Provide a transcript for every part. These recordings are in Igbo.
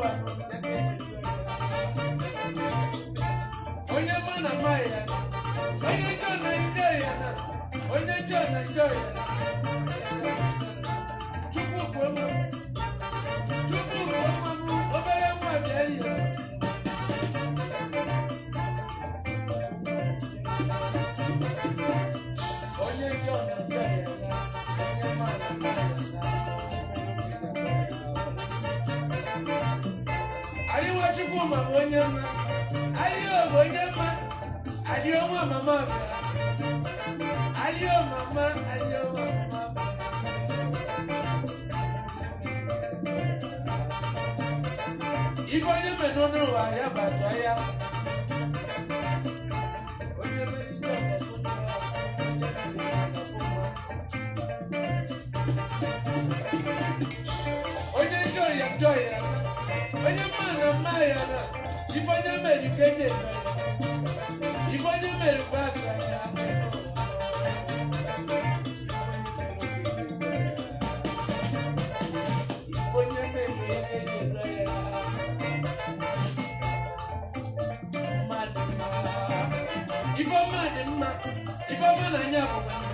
n'ụwa ya ka eji edu ya. Onye mma na mma ya na, onye njọ na njọ ya na, onye njọ na njọ ya na. Chukwu kwuo mma m, Chukwu kwuo mma m, obere nwa bịa ihe. Onye njọ na njọ ya na, onye mma na mma ya na, onye mere obi ya na ya. Anyị nwa Chukwu ma bụ onye mma, anyị o bụ onye mma, anyị onwe mama bịa. Anyị o mama, anyị o mama. Ife onye mere n'ụwa ya batụ ya. Onye mere ihe ọgọfụ mma, onye mere ihe ọgọfụ mma. Onye njọ ya njọ ya na, onye mma na mma ya na, ife onye mere ka eji eme ya. Ife onye mere mgbe aka ya. Ife onye mere ka eji eme ya. Mmadụ mma. Ife ọma dị mma, ife ọma na anya bụ nwanne.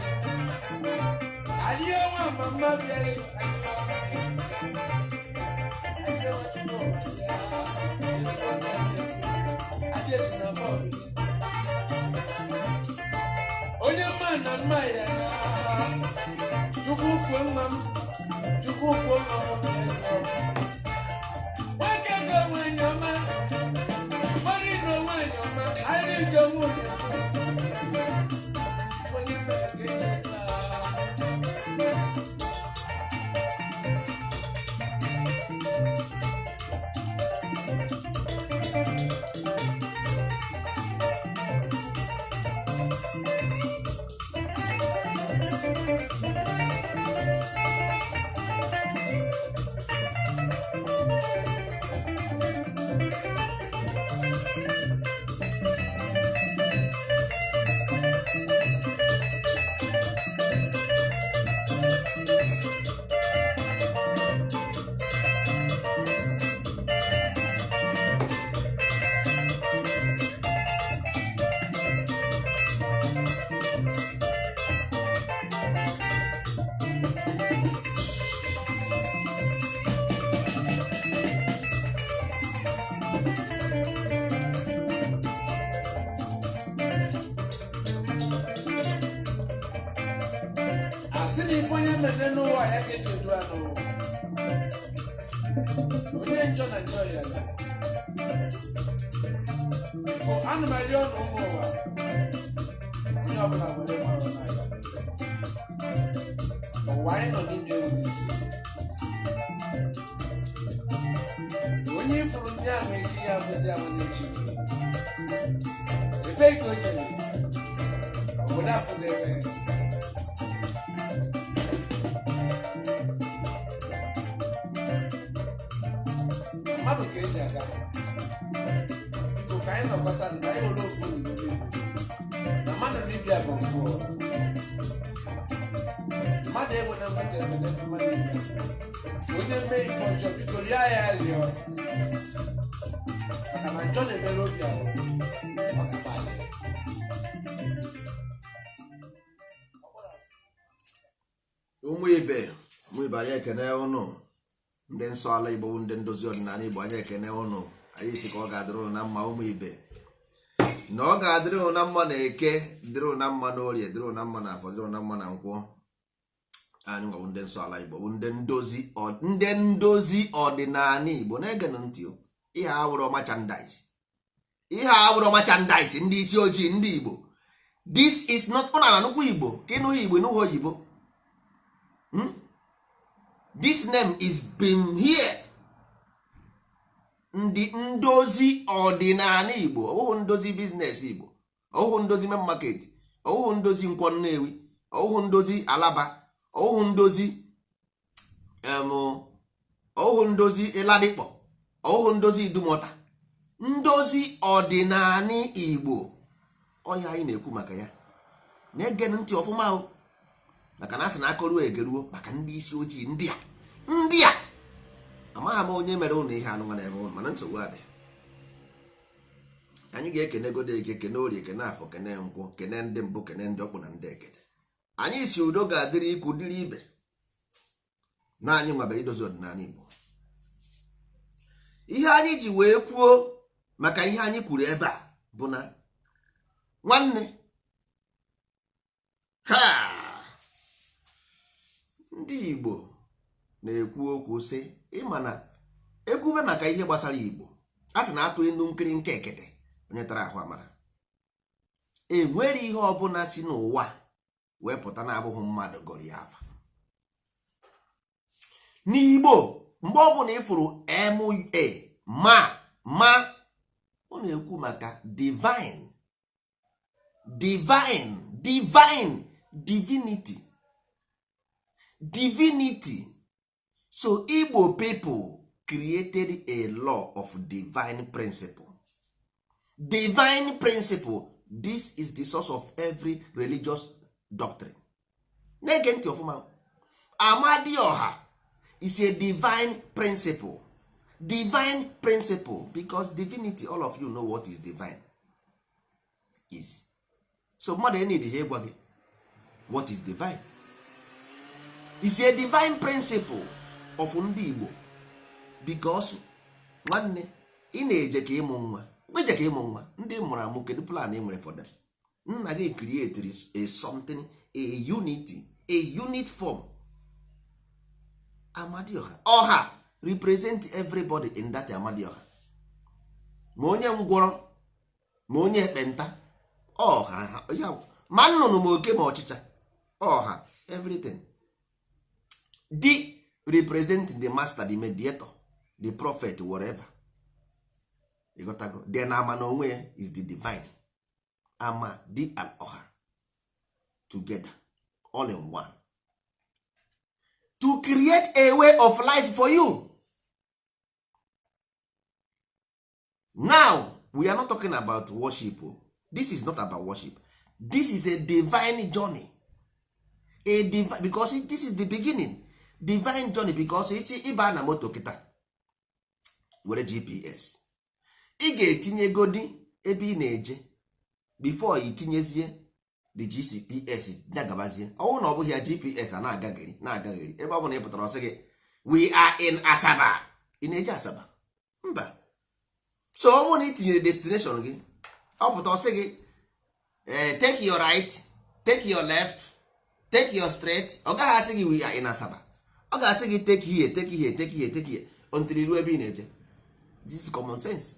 Adịghị ọnwa mama bịara. Adịghị ọnwa tupu ụwa bịa. Adịghị esi na bọọlụ. Onye mma na mma ya na. Chukwu kwuo mma m, Chukwu kwuo mma m na-eso. Nwoke go nwanyị ọma, mmadụ ịnụ nwanyị ọma, anyị ezi onwe onye ọma. Onye mere ka eji eme a. Asị na ife onye mere n'ụwa ya ka eji edu anụ. Onye njọ na njọ ya na. Biko, ana m arịọ na ụmụ ụwa, onye ọbụla were mara n'anya. Ụwa anyị nọ n'ime enweghị isi. Onye ifuru ndị ahụ echi ya abụzi ahụ n'echi. Ebee ka o jere? Obodo afụdebe. Mmadụ ka eji aga. Biko, ka anyị nọkọta na anyị were ofu obi na mmadụ na ibia bụ mpụ. Mmadụ enwere nweta ebe n'ebe mmadụ ibe. Onye mee ife ọjọọ, biko rịọ ya rịọ, maka na njọ na-emere obi ahụ ọ ga-agbalị. Ụmụ ibe, ụmụ ibe, anyị ekene ụnụ. Ndị nsọ ala Igbo bụ ndị ndozi ọdịnala Igbo, anyị ekene ụnụ. Anyị si ka ọ ga-adịrị ụnụ na mma. Ụmụ ibe, na ọ ga-adịrị ụnụ na mma na Eke, dịrị ụnụ na mma na Orie, dịrị ụnụ na mma na Afọ, dịrị ụnụ na mma na Nkwọ. Anyị nwabụ ndị nsọ ala Igbo bụ ndị ndozi ọdịnala Igbo. Na-egenụ ntị o. Ihe awụrụ merchandise, ihe awụrụ merchandise. Ndị isi ojii, ndị Igbo, this is not ụnụ na nnukwu Igbo ka ịnụghị Igbo, ịnụghị oyibo. This name is been here. Ndị ndozi ọdịnala Igbo, ọwụhụ ndozi business Igbo, ọwụhụ ndozi main market, ọwụhụ ndozi Nkwọ Nnewi, ọwụhụ ndozi Alaba, ọwụhụ ndozi ọwụhụ ndozi Ịladịkpọ, ọwụhụ ndozi Idumota. Ndozi ọdịnala Igbo, ọya anyị na-ekwu maka ya. Na-ege ntị ọfụma o, maka na a sị na akọruo egeruo. Maka ndị isi ojii, ndị a Amaghị m onye mere ụnụ ihe anụnwa na-eme ụnụ, mana nsogbu adị. Anyị ga-ekene godo eke, kene orie, kene afọ, kene nkwụ, kene ndị mbụ, kene ndị ọkpụ na ndị ekede. Anyị si udo ga-adịrị ikwu, dịrị ibe na anyị nwabere idozi ọdịnala Igbo. Ihe anyị ji wee kwuo maka ihe anyị kwuru ebe a bụ na, nwanne, ha ndị Igbo na-ekwu okwu sị, ịma na ekwube maka ihe gbasara Igbo, a sị na atụ enu nkiri nke ekete, onye tara ahụ amara. Enwere ihe ọbụla si n'ụwa wee pụta na-abụghị mmadụ gọrọ ya afa n'Igbo. Mgbe ọbụla ịfụrụ ma ma, ọ na-ekwu maka divine, divine, divine, divinity, divinity. So Igbo people created a law of divine principle, divine principle. This is the source of every religious doctrine. Na-ege ntị ọfụma. Amadioha is a divine principle, divine principle, because divinity, all of you know what is divine is. So mmadụ need ihe ịgwa gị what is divine is. A divine principle of ndị Igbo, because, nwanne, ị na-eje ka ịmụ nwa, ije ka ịmụ nwa, ndị mụrụ amụ, kedu plan ị nwere for them? Nna gị create a something, a unity, a unit form. Amadioha, ọha, represent everybody in that Amadioha, ma onye ngwọrọ, ma onye ekpenta, ọha ya, ma nnụnụ, ma oke, ma ọchịcha, ọha, everything. The represent the master, the mediator, the prophet, whatever you got go. Then ama na onwe ya is the divine ama di and ọha together, all in one, to create a way of life for you. Now we are not talking about worship o. This is not about worship. This is a divine journey, a divine, because this is the beginning, divine journey, because ichi ịba na moto kịta were GPS, ị ga-etinye godi ebe ị na-eje before itinyezie the GPS na-agabazie. Ọnwụ na ọ bụghị ya, GPS a na-agagheri, na-agagheri. Ebe ọ bụla ị pụtara, ọsị gị, "We are in Asaba." Ị na-eje Asaba? Mba. So ọ bụrụ na ị tinyere destination gị, ọ pụta ọsị gị, "Take your right, take your left, take your straight." Ọ gaghị asị gị, "We are in Asaba." Ọ ga-asị gị, "Take here, take here, take here, take here," until ruo ebe ị na-eje. This is common sense.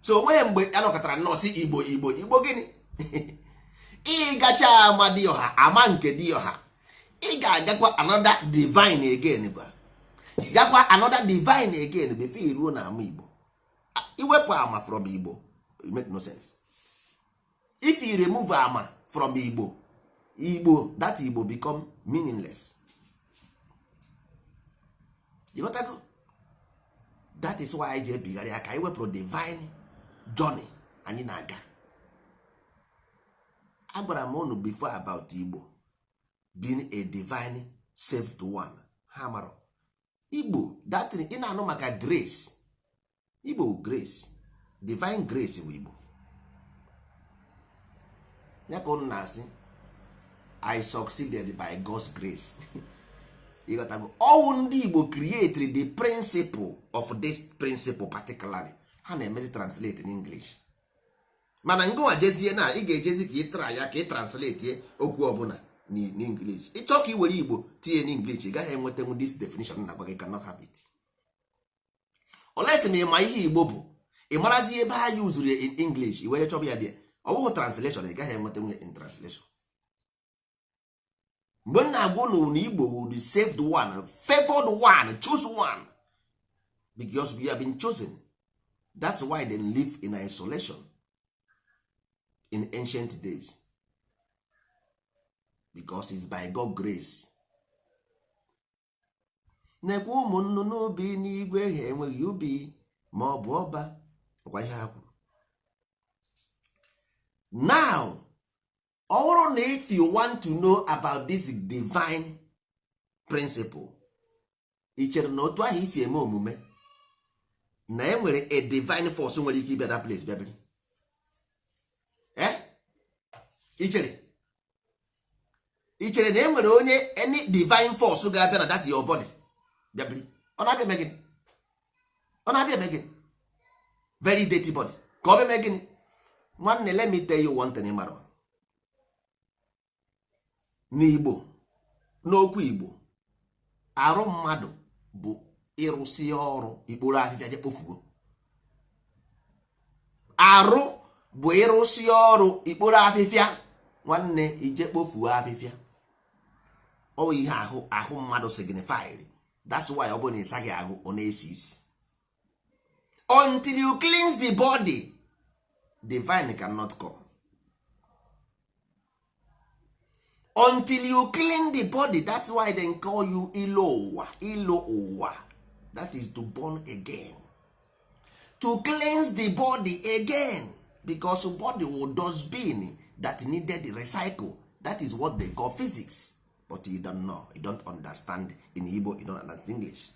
So onweghị mgbe anọkọtara nnọọ si Igbo, Igbo, Igbo gịnị. Ịgacha ama dioha, ama nke dioha, ị ga-agakwa another divine again, gwa gakwa another divine again before iruo na ama Igbo. Iwepụ ama from Igbo, it make no sense. If you remove ama from Igbo, Igbo, that Igbo become meaningless. You got go? That is why anyị ji ebigharị aka. Anyị wepụrụ divine journey anyị na-aga. Agwara m unu before about Igbo being a divine saved one. Ha mara Igbo that thing, ị na-anụ maka grace. Igbo bụ grace, divine grace bụ Igbo. Ya ka unu na-asị, "I succeeded by God's grace." Ịghọtago? Ọwụ ndị Igbo create the principle of this principle particularly. Ha na-emezi translate in English, mana ngụwa jezie na ị ga-ejezi ka ị try ya, ka ị translate ye okwu ọbụla n'English. Ịchọ ka ị were Igbo tinye n'English, ị gaghị enwetanwu this definition na agwa gị. Cannot have it unless ma ị ma ihe Igbo bụ, ị marazi ebe ha yuzuru ya in English, i wee chọba ya dị. Ọ bụghị translation, ị gaghị enwetanwu ya in translation. Mgbe m na-agwa unu na Igbo will the saved one, favored one, choose one, because we have been chosen. That's why they live in isolation in ancient days, because it's by God grace. Nekwa ụmụ nnụnụ ubi n'igwe, ha enweghị ubi ma ọ bụ ọba. Ọkwa ihe ha kwuru. Now, ọ bụrụ na if you want to know about this divine principle, Ị chere na otu ahụ isi eme omume na e nwere a divine force nwere ike ịbịa that place bịa biri? Eh, ị chere na e nwere onye, any divine force ga-abịa na that your body bịa biri? Ọ na-abịa eme gịnị? Ọ na-abịa eme gịnị? Very dirty body ka ọ bịa eme gịnị? Nwanne, let me tell you one thing ị mara n'Igbo, n'okwu Igbo, arụ mmadụ bụ ịrụsị ọrụ ikporo ahịhịa je kpofuo. Arụ bụ ịrụsị ọrụ ikporo afịfịa, nwanne, ije kpofuo afịfịa. Ọ bụ ihe ahụ mmadụ signified. That's why ọ bụrụ na ị saghị ahụ, ọ na-esi isi. Until you cleanse the body, divine cannot come. Until you clean the body. That's why they call you ilo ụwa, ilo ụwa. That is to born again, to cleanse the body again, because body will dustbin that needed recycle. That is what they call physics, but you don't know, you don't understand in Igbo, you don't understand English.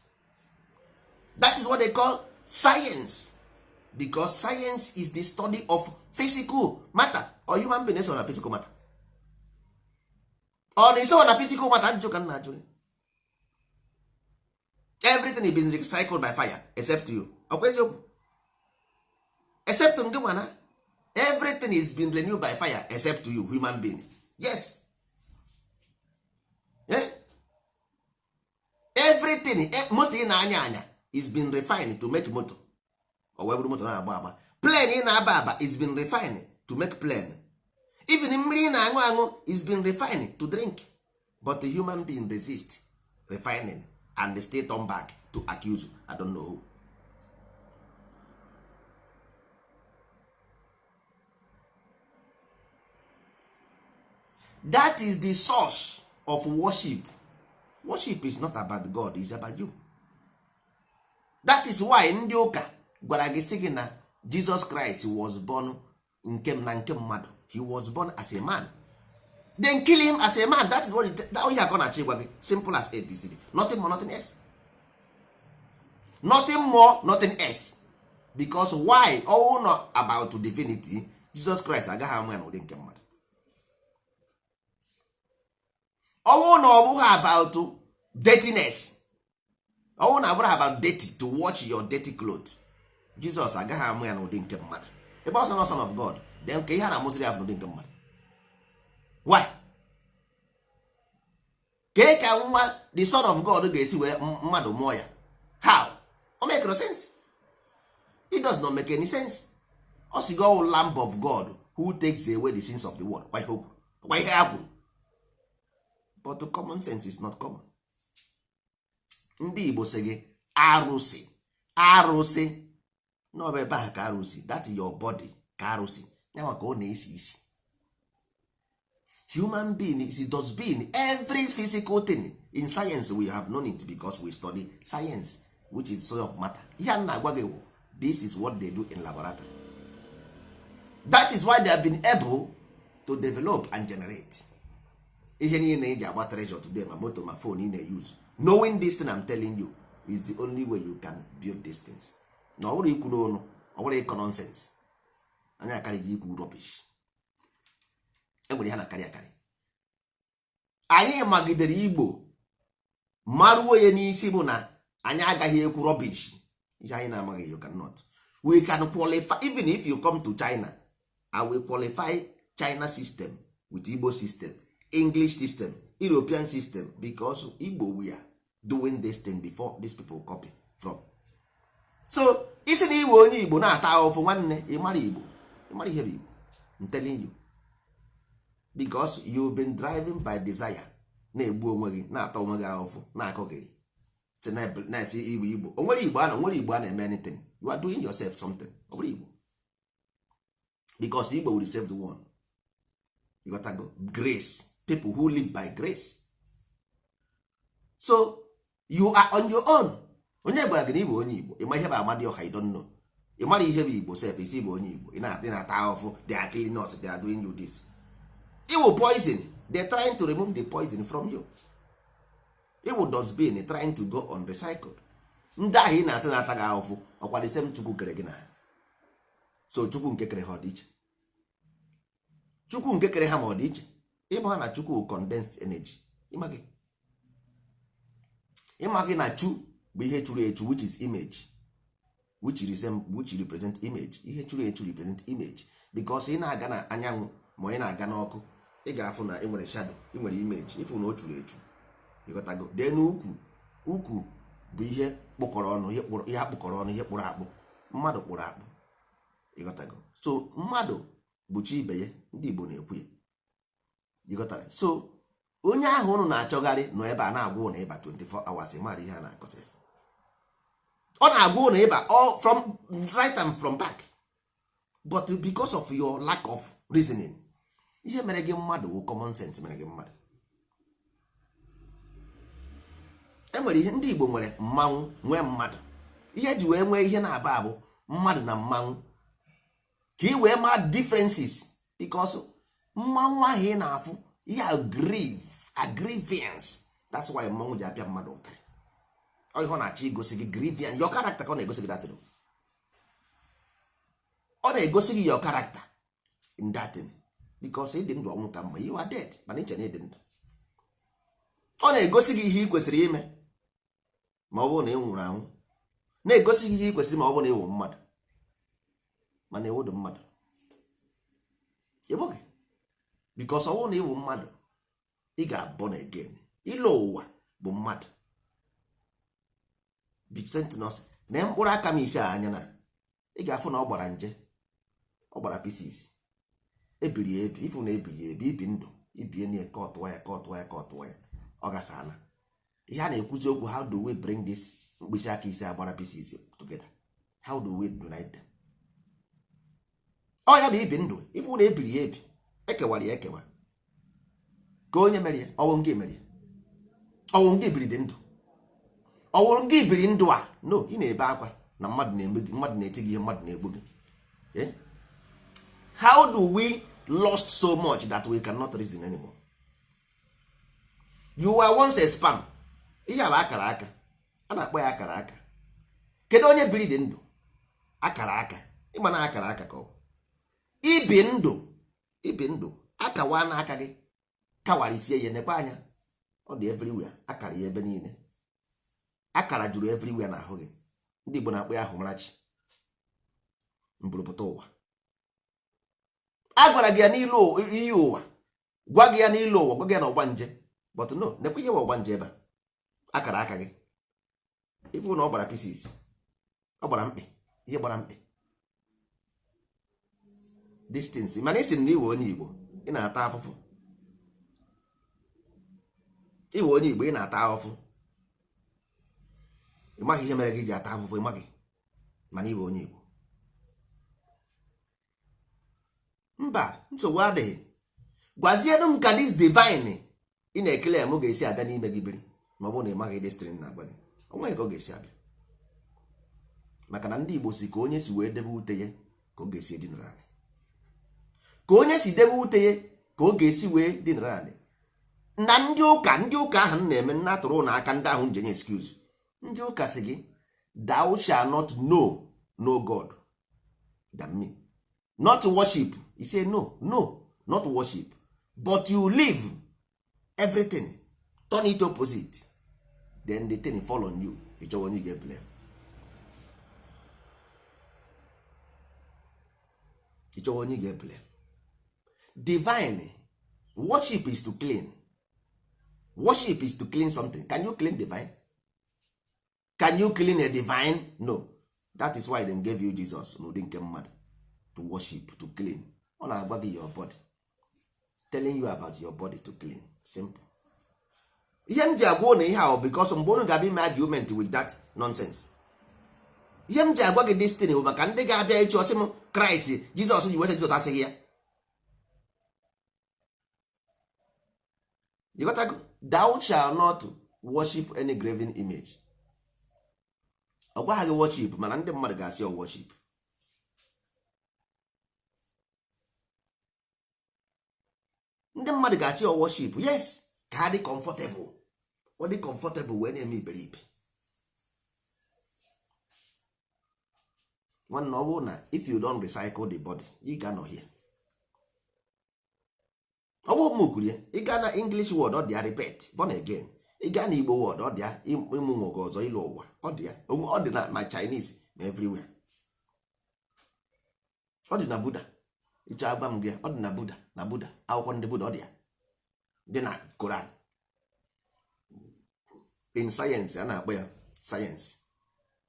That is what they call science, because science is the study of physical matter or human being. Is na physical matter, ọ na iso na physical matter? Ajụjụ ka m na-ajụ gị. Everything is been recycled by fire except you. Ọkwa eziokwu? Except ngị nwana. Everything is been renewed by fire except you, human being. Yes. Eh? Everything, moto ị na-anya anya is been refined to make moto, o wee bụrụ moto na-agba agba. Plane ị na-aba aba is been refined to make plane. Even mmiri ị na-aṅụ aṅụ is been refined to drink, but the human being resist refining and they still turn back to accuse, I don't know who. That is the source of worship. Worship is not about God, is about you. That is why ndị ụka gwara gị sị gị na Jesus Christ was born nke m na nke mmadụ. He was born as a man, then kill him as a man. That is what it, that onye akọ na-achọ ịgwa gị. Simple as ABCD, nothing more, nothing else, nothing more, nothing else. Because why? All not about divinity. Jesus Christ agaghị amụ ya n'ụdị nke mmadụ. Ọnwụ na ọ bụghị about dirtiness, ọnwụ na abụrụ about dirty, to wash your dirty cloth, Jesus agaghị amụ ya n'ụdị nke mmadụ. Ebe ọ sọ na son of God, then ka ihe a na-amụziri ya n'ụdị nke mmadụ, why? Kee ka nwa the son of God ga-esi wee mmadụ mụọ ya? How? O make no sense. It does not make any sense. Ọ sị go, Lamb of God who takes away the sins of the world. Gwa ihe o kwuru, gwa ihe ha kwuru. But common sense is not common. Ndị Igbo sị gị arụsị, arụsị n'ọbụ ebe ahụ ka arụsị, that is your body, ka arụsị ya maka ọ na-esi isi. Human being is a dustbin. Every physical thing in science, we have known it because we study science, which is study of matter. Ihe a na-agwa gị bụ this is what they do in laboratory. That is why they have been able to develop and generate ihe niile eji agba treasure today, ma moto, ma phone ị na-use. Knowing this thing I'm telling you is the only way you can build these things. Na ọ bụrụ ikwu n'ọnụ, ọ bụrụ ịkọ nonsense, anyị akarịghị ikwu rubbish. Enwere ihe na-akarị akarị. Anyị magidere Igbo maruo ya n'isi bụ na anyị agaghị ekwu rubbish. Ihe anyị na-amaghị, you cannot. We can qualify. Even if you come to China, I will qualify China system with Igbo system, English system, European system, because Igbo, we are doing this thing before these people copy from. So isi na iwe onye Igbo na-ata ahụfụ, nwanne, ị mara Igbo, ị mara ihe bụ Igbo. I'm telling you, because you've been driving by desire, na-egbu onwe gị, na-ata onwe gị ahụfụ, na-akọgịrị na-esi Igbo. Igbo onwere Igbo a na onwere Igbo a na-eme anything. You are doing yourself something. Ọ bụrụ Igbo, because Igbo will save the one. You got to go grace, people who live by grace. So you are on your own. Onye gwara gị na ịbụ onye Igbo? Ịma ihe bụ Amadioha? You don't know. Ị mara ihe bụ Igbo sef. Isi bụ onye Igbo, ị na-ata ahụfụ. They are killing us, they are doing you this. Iwu poison, they are trying to remove the poison from you. Ịwụ dustbin trying to go on recycled. Ndị ahụ ị na-asị na-ata gị ahụfụ, ọkwa the same Chukwu kere gị na ha. So Chukwu nke kere ha ọ dị iche? Chukwu nke kere ha ma ọ dị iche? Ịma na Chukwu condensed energy. Ịma gị na chu bụ ihe churu echu, which is image, which represent image. Ihe churu echu represent image, because ị na-aga na anyanwụ ma ị na-aga n'ọkụ, ị ga-afụ na ị nwere shadow, ị nwere image, ịfụ na o churu echu. Ịghọtago? Dee n'ukwu, ukwu bụ ihe kpụkọrọ ọnụ, ihe kpụrụ, ihe akpụkọrọ ọnụ, ihe kpụrụ akpụ, mmadụ kpụrụ akpụ. Ịghọtago? So mmadụ bụ chi ibe ya. Ndị Igbo na-ekwu ya. Ịghọtara? So onye ahụ ụnụ na-achọgharị nọ ebe a na-agwa ụnụ ịba 24 hours. Mara ihe a na-akọsị, ọ na-agwa ụnụ ịba all from right and from back, but because of your lack of reasoning. Ihe mere gị mmadụ wụ common sense mere gị mmadụ. E nwere ihe ndị Igbo nwere, mmanwụ nwee mmadụ. Ihe eji wee nwee ihe na-aba abụ mmadụ na mmanwụ, ka ị wee maa differences, because mmanwụ ahụ ị na-afụ ihe a grieve, a grievance. That's why mmanwụ ji apịa mmadụ ụtarị. Ọ ihe ọ na-achọ igosi gị, grievance, your character, ka ọ na-egosi gị. That thing. Ọ na-egosi gị your character in that thing, because ịdị ndụ, ọnwụ ka mma. You are dead, mana iche na ịdị ndụ. Ọ na-egosi gị ihe ị kwesịrị ime ma ọ bụrụ na ị nwụrụ anwụ, na-egosi gị ihe ị kwesịrị ma ọ bụrụ na ị wụ mmadụ, mana ịwụdụ mmadụ ị bụghị, because ọ bụrụ na ịwụ mmadụ, ị ga-born again. Ịlọ ụwa bụ mmadụ. Sentinels na mkpụrụ aka m ise a anya na ị ga-afụ na ọ gbara nje, ọ gbara pieces, ebiri ya ebi. Ifu na ebiri ya ebi, ibi ndụ ibie na ka ọtụwa ya, ka ọtụwa ya, ka ọtụwa ya, ọ gasana. Ihe a na-ekwuzi okwu, how do we bring this mkpịsị aka ise agbara pieces together? How do we unite them? Ọ ya bụ ibi ndụ. Ifu na ebiri ya ebi, ekewara ya ekewa. Ka onye mere ya, ọwụ nke mere ya, ọwụ nke biri dị ndụ, ọwụrụ nke biri ndụ a? No, ị na-ebe akwa na mmadụ na-eme gị, mmadụ na-eti gị ihe, mmadụ na-egbu gị. Eh? How do we lost so much that we cannot reason anymore? You were once a sperm. Ihe a bụ akara aka, a na-akpọ ya akara aka. Kedu onye biri dị ndụ? Akara aka. Ịma na akara aka ka ọ bụ. Ibi ndụ, ibi ndụ akawa n'aka gị, kawarisie ya. Nekwa anya, ọ dị everywhere, akara ya ebe niile, akara juru everywhere n'ahụ gị. Ndị Igbo na-akpọ ya ahụmarachi mbụrụpụta ụwa. A gwara gị ya n'ilu iyi ụwa, gwa gị ya n'ilu ụwa, gwa gị ya na ọgbanje. But no, nekwa ihe bụ ọgbanje ebe a, akara aka gị. Ifu na ọ gbara pieces, ọ gbara mkpị, ihe gbara mkpị distance. Mana isi na iwe onye Igbo, ị na-ata afụfụ. Iwe onye Igbo, ị na-ata ahụfụ. Ị maghị ihe mere gị ji ata ahụfụ, ị maghị, mana iwe onye Igbo. Mba, nsogbu adịghị. Gwazienụ m ka this divine ị na-ekele m ga-esi abịa n'ime gị biri, ma ọ bụrụ na ị maghị destiny na-agwa gị. O nweghị ka ọ ga-esi abịa, maka na ndị Igbo si ka onye si wee debe ute ya ka ọ ga-esi edinara anyị, ka onye si debe ute ya ka ọ ga-esi wee dinara anyị. Na ndị ụka, ndị ụka ahụ m na-eme nna atụrụ na aka ndị ahụ njenye excuse. Ndị ụka si gị, "Thou shall not know no God than me," not worship. He say no, no, not worship, but you live everything turn it opposite, then the thing fall on you. Ịchọwa onye ị ga-blame, ịchọwa onye ị ga-blame. Divine worship is to clean. Worship is to clean something. Can you clean divine? Can you clean a divine? No. That is why they gave you Jesus n'ụdị nke mmadụ to worship, to clean. Ọ na-agwa gị your body, telling you about your body to clean. Simple. Ihe m ji agwa ụnụ ihe ahụ, because mgbe ụnụ ga-abịa ime argument with that nonsense, ihe m ji agwa gị destiny bụ maka ndị ga-abịa echi ọsị m Kraịst Jizọs ji weta. Jizọs asịghị ya. You got to go. Thou shall not worship any graven image. Ọ gwaghị gị worship, mana ndị mmadụ ga-asị ọ worship. Ndị mmadụ ga-asị ọ worship, yes, ka ha dị comfortable. Ọ dị comfortable wee na-eme iberibe. Nwanne, ọ bụrụ na if you don't recycle the body, ị ga-anọ here. Ọ bụghị m kwuru ya. Ị gaa na English word, ọ dị ya repeat born again. Ị gaa na Igbo word, ọ dị ya ịmụ nwoke ọzọ, ịlụ ụwa, ọ dị ya. Ọ dị na ma Chinese ma everywhere. Ọ dị na Buddha. Ịchọ agwa m gị, ọ dị na Buddha, na Buddha, akwụkwọ ndị Buddha, ọ dị ya, dị na Koran. In science, a na-akpọ ya science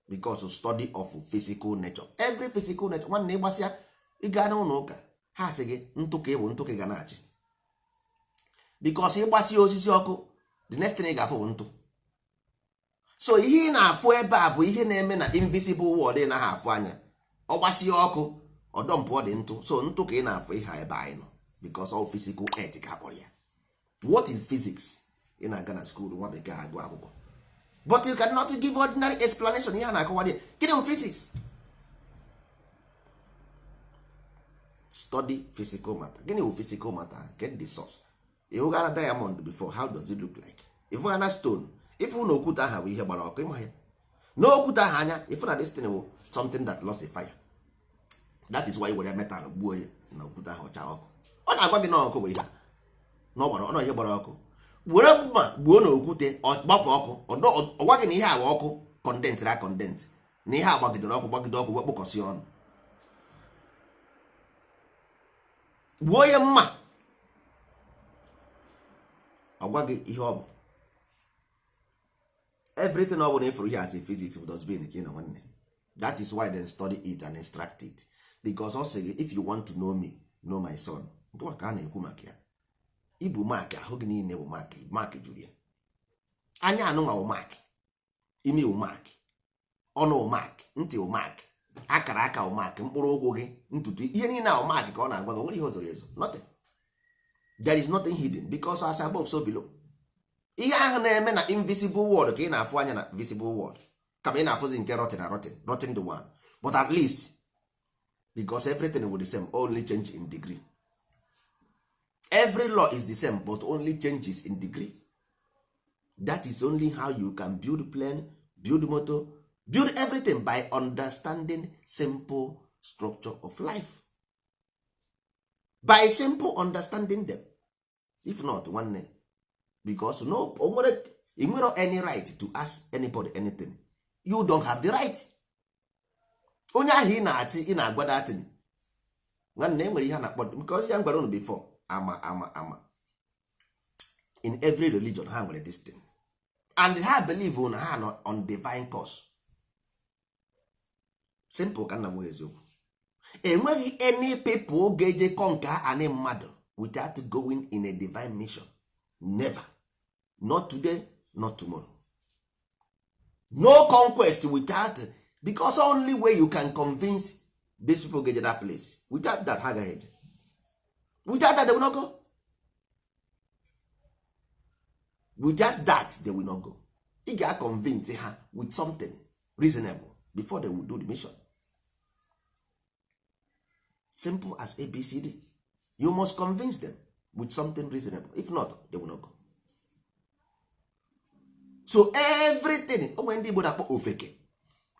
because study of physical nature, every physical nature. Nwanne, ịgbasịa, ị gaa n'ụlọ ụka, ha sị gị ntụ ka ịbụ, ntụ ka ị ga na-achị, because ịgbasịa osisi ọkụ, the next thing ị ga-afụ bụ ntụ. So ihe ị na-afụ ebe a bụ ihe na-eme na invisible world ị naghị afụ anya. Ọ gbasie ọkụ, ọdọmpụ, ọ dị ntụ. So ntụ ka ị na-afụ ihe a ebe anyị nọ, because all physical earth ka akpọrọ ya. What is physics? Ị na-aga na school nwa bekee agụ akwụkwọ, but you cannot give ordinary explanation. Ihe a na-akọwa dị, gịnị bụ physics? Study physical matter. Gịnị bụ physical matter? Get the source. Ịhụgara diamond before? How does it look like? Ịfụgana stone, ịfụ na okwute aha bụ ihe gbara ọkụ, ịma ya na okwute aha anya, ịfụ na this thing bụ something that lost a fire. That is why were metal gbuo ya na okwute ahụ, ọcha ọkụ. Ọ na-agwa gị na ọkụ bụ ihe a, na ọ gbara ọ na ihe gbara ọkụ. Were mma gbuo na okwute, ọ gbapụ ọkụ. Ọ gwa gị na ihe a bụ ọkụ condensed a condense, na ihe a gbagidere ọkụ, gbagide ọkụ, wee kpụkọsị ọnụ. Gbuo ya mma, ọ gwa gị ihe ọ bụ. Everything ọ bụla ịfụrụ ihe as a physics bụ dustbin ka ị nọ, nwanne. That is why they study it and extract it, because ọ sị gị, if you want to know me, know my son. Nke ka a na-ekwu maka ya, ibu mark ahụ gị niile bụ mark. Mark juru ya anya. Anụnwa wụ mark, imi wụ mark, ọnụ wụ mark, ntị wụ mark, akara aka wụ mark, mkpụrụ ụkwụ gị, ntutu, ihe niile ahụ mark ka ọ na-agwa gị. O nwere ihe o zoro ezo? Nothing. There is nothing hidden, because as above, so below. Ihe ahụ na-eme na invisible world ka ị na-afụ anya na visible world, kama ị na-afụzi nke rotten na rotten rotten the one, but at least because everything will the same, only change in degree. Every law is the same, but only changes in degree. That is only how you can build plane, build motor, build everything, by understanding simple structure of life, by simple understanding them. If not, nwanne, because no o nwere, ị nwere any right to ask anybody anything. You don't have the right. Onye ahụ ị na-achị, ị na-agwa datin, nwanne, e nwere ihe a na-akpọ, because ya m gwara unu before, ama ama ama in every religion ha nwere this thing, and ha believe na ha nọ on divine course. Simple ka nna m eziokwu. Enweghị any people ga-eje conquer ani mmadụ without going in a divine mission. Never. Not today, not tomorrow. No conquest without, because only way you can convince these people ga-eje that place, without that ha agaghị eje. Without that they will not go. Without that they will not go. Ị ga convince ha with something reasonable before they will do the mission. Simple as ABCD. You must convince them with something reasonable. If not, they will not go. So everything o nwere, ndị Igbo na-akpọ ofeke.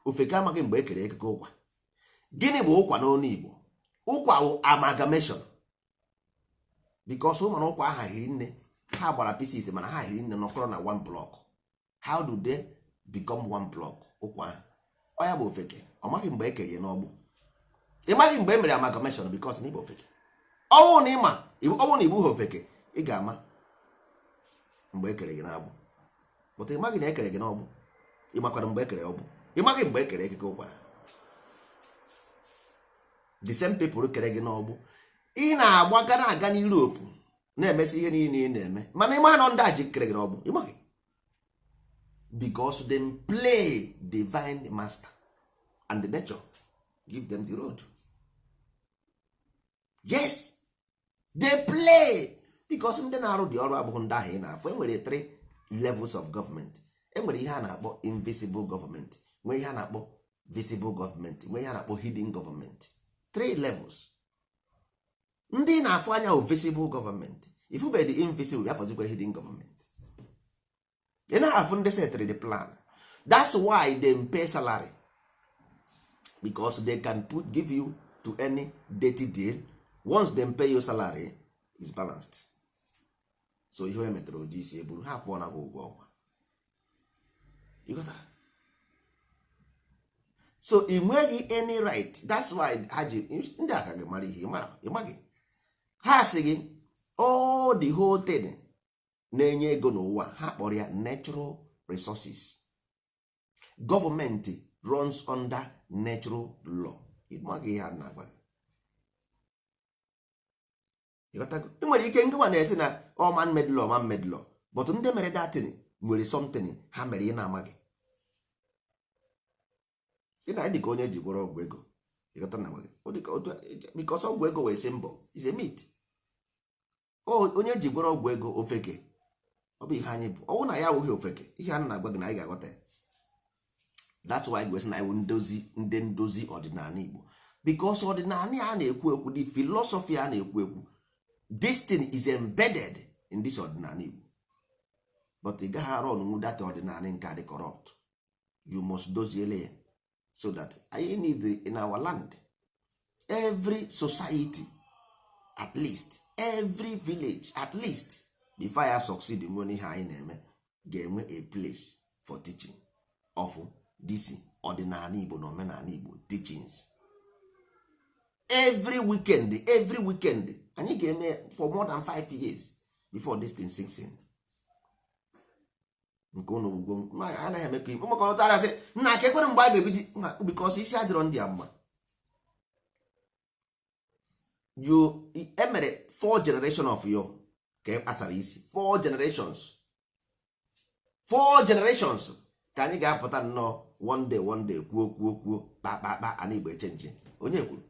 Ofeke amaghị mgbe e kere ekeke ụkwa. Gịnị bụ ụkwa n'ọnụ Igbo? Ụkwa wụ amalgamation, because ụmụ na ụkwa aha hiri nne, ha gbara pieces, mana ha hiri nne nọkọrọ na one block. How do they become one block? Ụkwa ahụ, ọ ya bụ ofeke. Ọ maghị mgbe e kere ya n'ọgbụ. Ị maghị mgbe e mere amalgamation, because na ịbụ ofeke. Ọnwụ na ịma, ọnwụ na igbu ha ofeke, ị ga-ama mgbe e kere gị n'agbụ, but ị maghị na e kere gị n'ọgbụ. Ị makwara mgbe e kere ọgbụ? Ị maghị mgbe e kere ekeke ụkwara. The same people kere gị n'ọgbụ, ị na-agbaga na-aga n'Europe, na-emesi ihe niile ị na-eme, mana ịma nọ ndị a ji kere gị n'ọgbụ, ị maghị, because them play divine master and the nature give them the road. Yes, they play, because ndị na-arụ dị ọrụ abụghị ndị ahụ ị na-afụ. Enwere three levels of government. Enwere ihe a na-akpọ invisible government, nwee ihe a na-akpọ visible government, nwee ihe a na-akpọ hidden government. Three levels. Ndị na-afụ anya bụ visible government. Ifube the invisible, ya fọzikwa hidden government. Ị naghị afụ ndị setịrị the plan. That's why they pay salary, because they can put give you to any dirty deal. Once they pay you salary, is balanced. So ihe o metere oji isi eburu ha kwụọ na gị ụgwọ ọnwa. You got that? So ị nweghị any right. That's why ha ji ndị aka gị mara ihe ịmaghị. Ha sị gị all the whole thing na-enye ego n'ụwa, ha kpọrọ ya natural resources. Government runs under natural law. Ịmaghị ihe a na-agwa gị. Ịghọtago? Ị nwere ike ngịnwa na-esi na all man made law, man made law, but ndị mere datin nwere something ha mere ị na-amaghị. Ị na dị ka onye ji gwọrọ ọgwụ ego. Ịghọta na gị? Ọ dị ka otu, because ọgwụ ego wee sị mbọ is a myth. Onye ji gwọrọ ọgwụ ego ofeke, ọ bụ ihe anyị bụ. Ọwụ na ya awụghị ofeke, ihe a na-agwa gị na anyị ga-aghọta ya. That's why we sị na anyị bụ ndozi, ndị ndozi ọdịnala Igbo, because ọdịnala a na-ekwu ekwu, the philosophy a na-ekwu ekwu, this thing is embedded in this ọdịnala Igbo. But ị gaghị arụ ọnụnwụ data ọdịnala nke a dị corrupt. You must doziele ya so that anyị need in our land, every society, at least every village, at least before ya succeed nwe ihe anyị na-eme, ga-enwe a place for teaching of this ọdịnala Igbo na omenala Igbo teachings every weekend. Every weekend anyị ga-eme for more than 5 years before this thing sinks in. Nke ụnụ ugwo anaghị eme ka igbo maka ọtara sị nna ka ekwere mgbe a ga-ebiji, because isi adịrọ ndị a mma. You emere four generation of you ka e kpasara isi, four generations, four generations ka anyị ga-apụta nnọọ one day, one day, kwuo kwuo kwuo, kpa kpa kpa, ana Igbo echenji. Onye kwuru?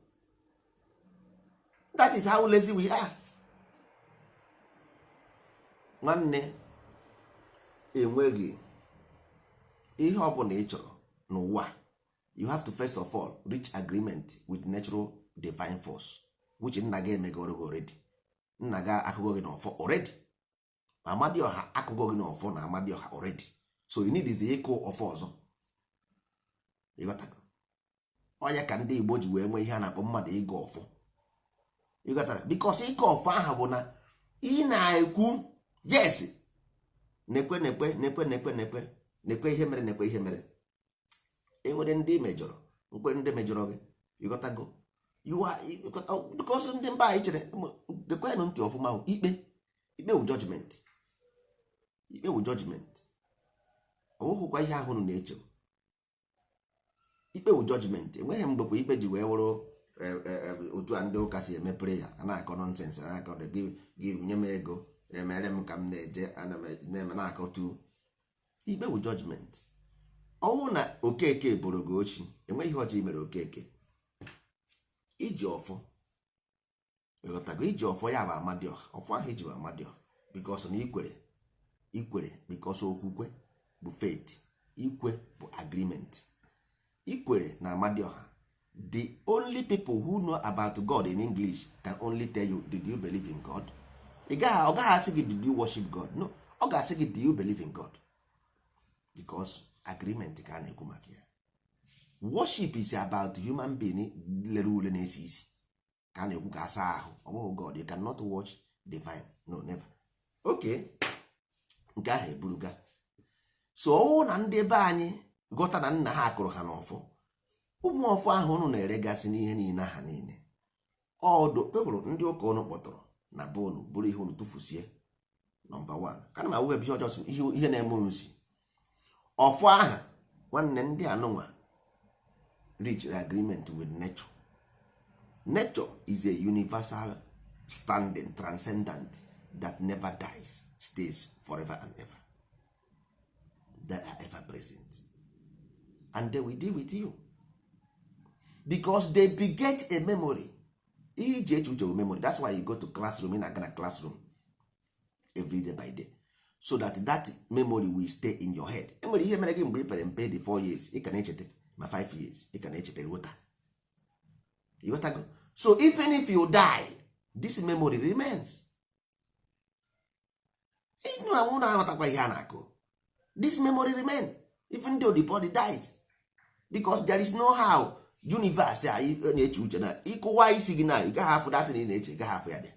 That is how lazy we are. Nwanne, enweghị ihe ọ bụla ị chọrọ n'ụwa, you have to first of all reach agreement with natural divine force, which nna gị emegoro gị already. Nna gị akụgo gị n'ọfọ already. Amadioha akụgo gị n'ọfọ na Amadioha already. So you need is ịkụ ọfọ ọzọ. Ịghọtago? Ọya ka ndị Igbo ji wee nwee ihe a na-akpọ mmadụ ịgọ ọfọ. Ịghọtara? Because ịgọ ọfọ ahụ bụ na ị na-ekwu yes, nekwe nekwe nekwe nekwe nekwe nekwe ihe mere, nekwe ihe mere. Enwere ndị mejọrọ, nkwe ndị mejọrọ gị. Ịghọtago? You are, because ndị mba anyị chere, gekwenụ ntị ọfụma ahụ. Ikpe, ikpe wụ judgment. Ikpe wụ judgment. Ọ bụghịkwa ihe ahụ unu na-eche. Ikpe wụ judgment. Enweghị mgbe kwa ikpe ji wee wụrụ otu a ndị ụka si eme prayer, a na-akọ nonsense, a na-akọ gị gị nye m ego, emere m ka m na-eje, ana m na-eme na-akọtu. Ikpe wụ judgment. Ọnwụ na Okeke boro gị ochi, enweghị ihe ọjọọ mere Okeke. Iji ọfọ, ịghọtago? Iji ọfọ ya bụ Amadioha. Ọfọ ahụ iji bụ Amadioha, because na ikwere, ikwere, because okwukwe bụ faith, ikwe bụ agreement. Ikwere na Amadioha. The only people who know about God in English can only tell you, "Did you believe in God?" Ị gaghị, ọ gaghị asị gị, "Did you worship God?" No, ọ ga-asị gị, "Do you believe in God?" Because agreement ka a na-ekwu maka ya. Worship is about human being lere ule na-esi isi ka a na-ekwu ka asa ahụ. Ọ bụghị God. You cannot watch divine. No, never. Okay, nke ahụ eburuga. So ọwụ na ndị be anyị ghọta na nna ha kụrụ ha n'ọfọ, ụmụ ọfọ ahụ unu na-eregasị n'ihe niile aha niile ọdụ kpebụrụ ndị ụka unu kpọtụrụ na be unu bụrụ ihe unu tụfusie. Number 1 ka na m awụ ebe ihe ọjọọ ihe na-eme unu si ọfọ aha. Nwanne, ndị anụnwa reach agreement with nature. Nature is a universal standing transcendent that never dies, stays forever and ever. They are ever present and they will deal with you because they beget a memory. Ihe iji eche uche bụ memory. That's why you go to classroom. Ị na-aga na classroom every day by day so that that memory will stay in your head. Enwere ihe mere gị mgbe ị pere mpe dị 4 years, ị ka na-echeta, ma 5 years, ị ka na-echeta ruo taa. Ịghọtago? So even if you die, this memory remains. Ịnụ anwụ na-aghọtakwa ihe a na-akụ. This memory remain even though the body dies, because there is no how universe a ị na-eche uche na ịkụwa isi gị na ị gaghị afụ that thing ị na-eche, ị gaghị afụ ya dị.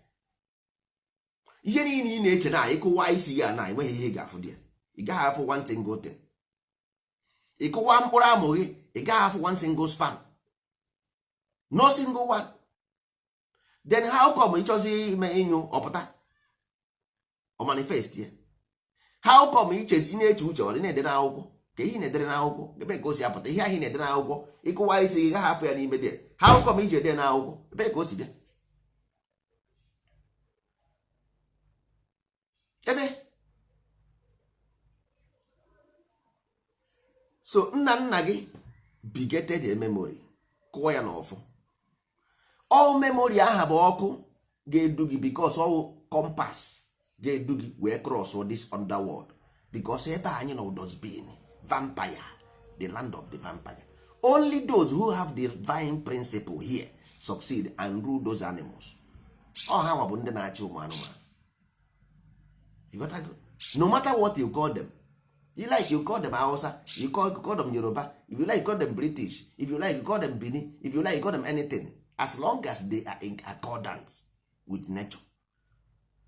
Ihe niile ị na-eche na ịkụwa isi gị a na enweghị ihe ị ga-afụ dị ya. Ị gaghị afụ one single thing. Ịkụwa mkpụrụ amụ gị, ị gaghị afụ one single sperm, no single one. Then how come ịchọzi ime ịnyụ ọpụta, ọ manifest ya? How come ichezi na-eche uche, ọ dị na-ede n'akwụkwọ, ka ihe ị na-edere n'akwụkwọ, ebe ka o si apụta? Ihe ahụ ị na-ede n'akwụkwọ, ịkụwa isi gị, gaghị afụ ya n'ime dị. How come iji ede n'akwụkwọ? Ebe ka o si bịa? Ebe so nna nna gị bigated a memory, kụọ ya n'ọfọ. All memory aha bụ ọkụ ga-edu gị, because all compass ga-edu gị wee cross this underworld, because ebe anyị nọ dustbin, vampire, the land of the vampire. Only those who have the divine principle here succeed and rule those animals. Ọ ha nwa bụ ndị na-achị ụmụ anụmanụ. You got to go. No matter what you call them, you like you call them Hausa, you call them Yoruba, if you like you call them British, if you like you call them Benin, if you like you call them anything, as long as they are in accordance with nature,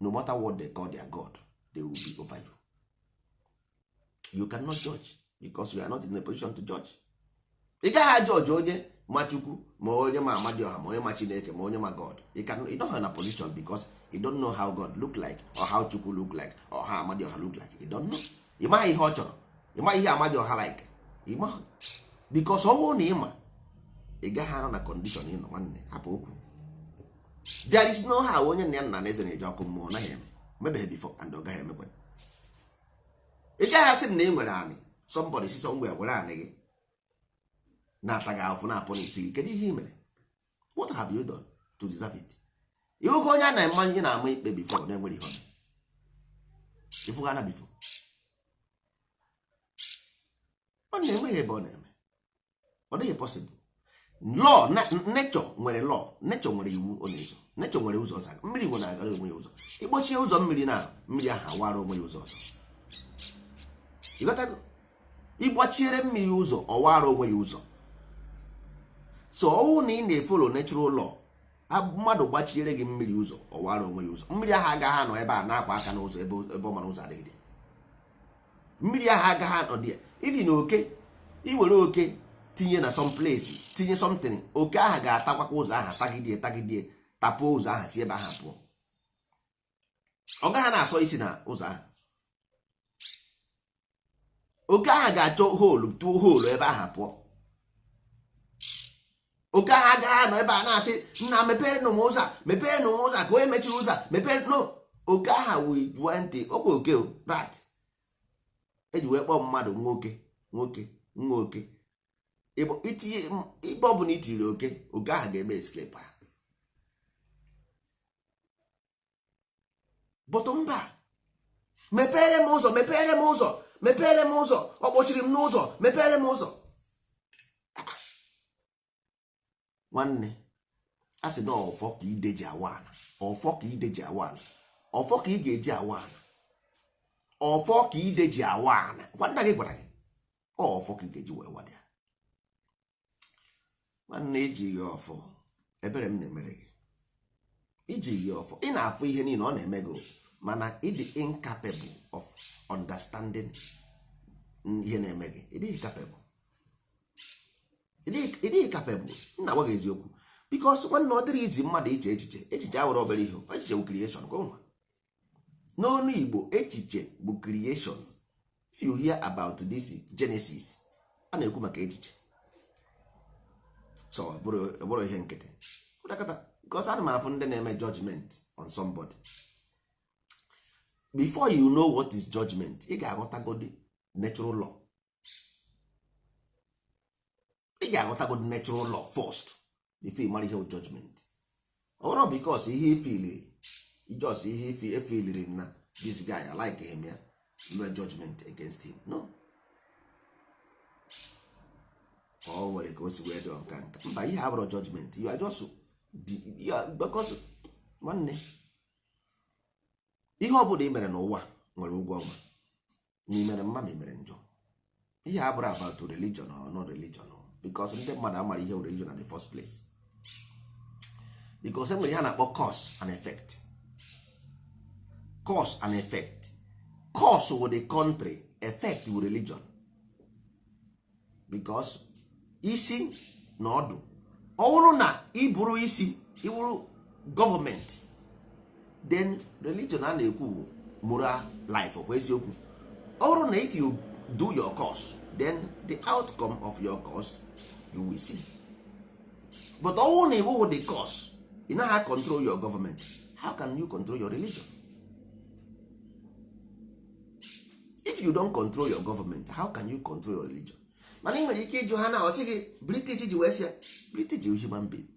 no matter what they call their god, they will be over you. You cannot judge because you are not in a position to judge. Ị gaghị judge onye ma Chukwu, ma onye ma Amadioha, ma onye ma Chineke, ma onye ma God. You can, you don't have a position because you don't know how God look like or how Chukwu look like or how Amadioha look like. You don't know. Ị maghị ihe ọ chọrọ, ị maghị ihe Amadioha like. Ị maghị, because ọ bụrụ na ị ma, ị gaghị anọ na condition ị nọ. Nwanne, hapụ okwu. There is no how onye nna ya nna na eze na-eji ọkụ mmụọ naghị eme mebeghị before and ọ gaghị emekwe. Ị gaghị asị m na ị nwere anị, somebody si somewhere were anị gị na-ata gị ahụfụ, na-apụ n'isi gị. Kedu ihe ị mere? What have you done to deserve it? Ihugo onye a na-eme na-ama ikpe before na-enwere ihe ọ ifuga na before ọ na-enweghị ebe ọ na-eme. Ọ dịghị possible. Law na nature nwere law, nature nwere iwu ọ na-ezo, nature nwere ụzọ ọzọ. Mmiri nwere agara onwe ya ụzọ. Ịgbochie ụzọ mmiri na mmiri ahụ awara onwe ya ụzọ ọzọ. Ịghọtago? Ịgbachiere mmiri ụzọ, ọwara onwe ya ụzọ. So ọwụ na ị na-efolo natural law, mmadụ gbachiere gị mmiri ụzọ, ọwara onwe ya ụzọ. Mmiri ahụ agaghị anọ ebe a na-akwa aka n'ụzọ ebe ebe ọ mara ụzọ adịghị. Mmiri ahụ agaghị anọ dị ya. Ifi na oke iwere oke tinye na some place, tinye something, oke ahụ ga-atakwakwa ụzọ ahụ, tagidie tagidie, tapuo ụzọ ahụ, tie ebe ahụ pụọ. Ọ gaghị na-asọ isi na ụzọ ahụ. Oke ahụ ga-achọ hole, tụọ hole ebe ahụ pụọ. Oke ahụ agaghị anọ ebe a na-asị, "Nna, mepere nụ m ụzọ a, mepere nụ m ụzọ a, ka onye mechiri ụzọ a, mepere." No, oke ahụ wee ntị okwe oke o, rat eji wee kpọọ mmadụ nwoke, nwoke nwa oke. Itinye ibe ọ bụla itiri oke, oke ahụ ga-eme escape ha. But mba, mepere m ụzọ, mepere m ụzọ, mepere m ụzọ, ọ kpọchiri m n'ụzọ, mepere m ụzọ. Nwanne, a sị na ọfọ ka ide ji awa ala, ọfọ ka ide ji awa ala, ọfọ ka ị ga-eji awa ala, ọfọ ka ide ji awa ala. Nwanna gị gwara gị ọ ọfọ ka ị ga-eji wee wada ya. Nwanne, ejighị ọfọ, ebere m na-emere gị, ijighị ọfọ. Ị na-afụ ihe niile ọ na-eme gị, mana ị dị incapable of understanding ihe na-eme gị. Ị dịghị capable, ị dịghị capable. M na-agwa gị eziokwu, because nwanne, ọ dịrị izi mmadụ iche echiche. Echiche awụrụ obere ihe. Echiche bụ creation ka ụnwa n'ọnụ Igbo. Echiche bụ creation. If you hear about this Genesis, a na-ekwu maka echiche. So ọ bụrụ ihe nkịtị ụdakọta, because ana m afụ ndị na-eme judgment on somebody. Before you know what is judgment, ị ga-aghọtagodi natural law. Ị ga-aghọtagodi natural law first before ị mara ihe bụ judgment. Ọ bụrụ because ihe ifili, just ihe ifi efiliri na this guy, I like him, ya nwee judgment against him. No, ọ nwere ka o si wee dị nka nka. Mba, ihe abụrụ judgment. You are just you are, because nwanne, ihe ọ bụla ị mere n'ụwa nwere ụgwọ ọnwa. Ma ị mere mma, ma ị mere njọ, ihe a bụrụ about religion or no religion, because ndị mmadụ amara ihe religion at the first place, because enwere ihe a na-akpọ cause and effect. Cause and effect. Cause with the country, effect with religion, because isi na ọdụ, ọ bụrụ na ị bụrụ isi, ịwụrụ gọọmenti, then religion a na-ekwu bụ moral life. Ọkwa eziokwu? Ọ bụrụ na if you do your course, then the outcome of your course you will see. But ọ bụrụ na ị bụghị the cause, ị naghị control your government, how can you control your religion? If you don't control your government, how can you control your religion? Mana ị nwere ike ịjụ ha na ọ sị gị British ji wee sị ya British is human being.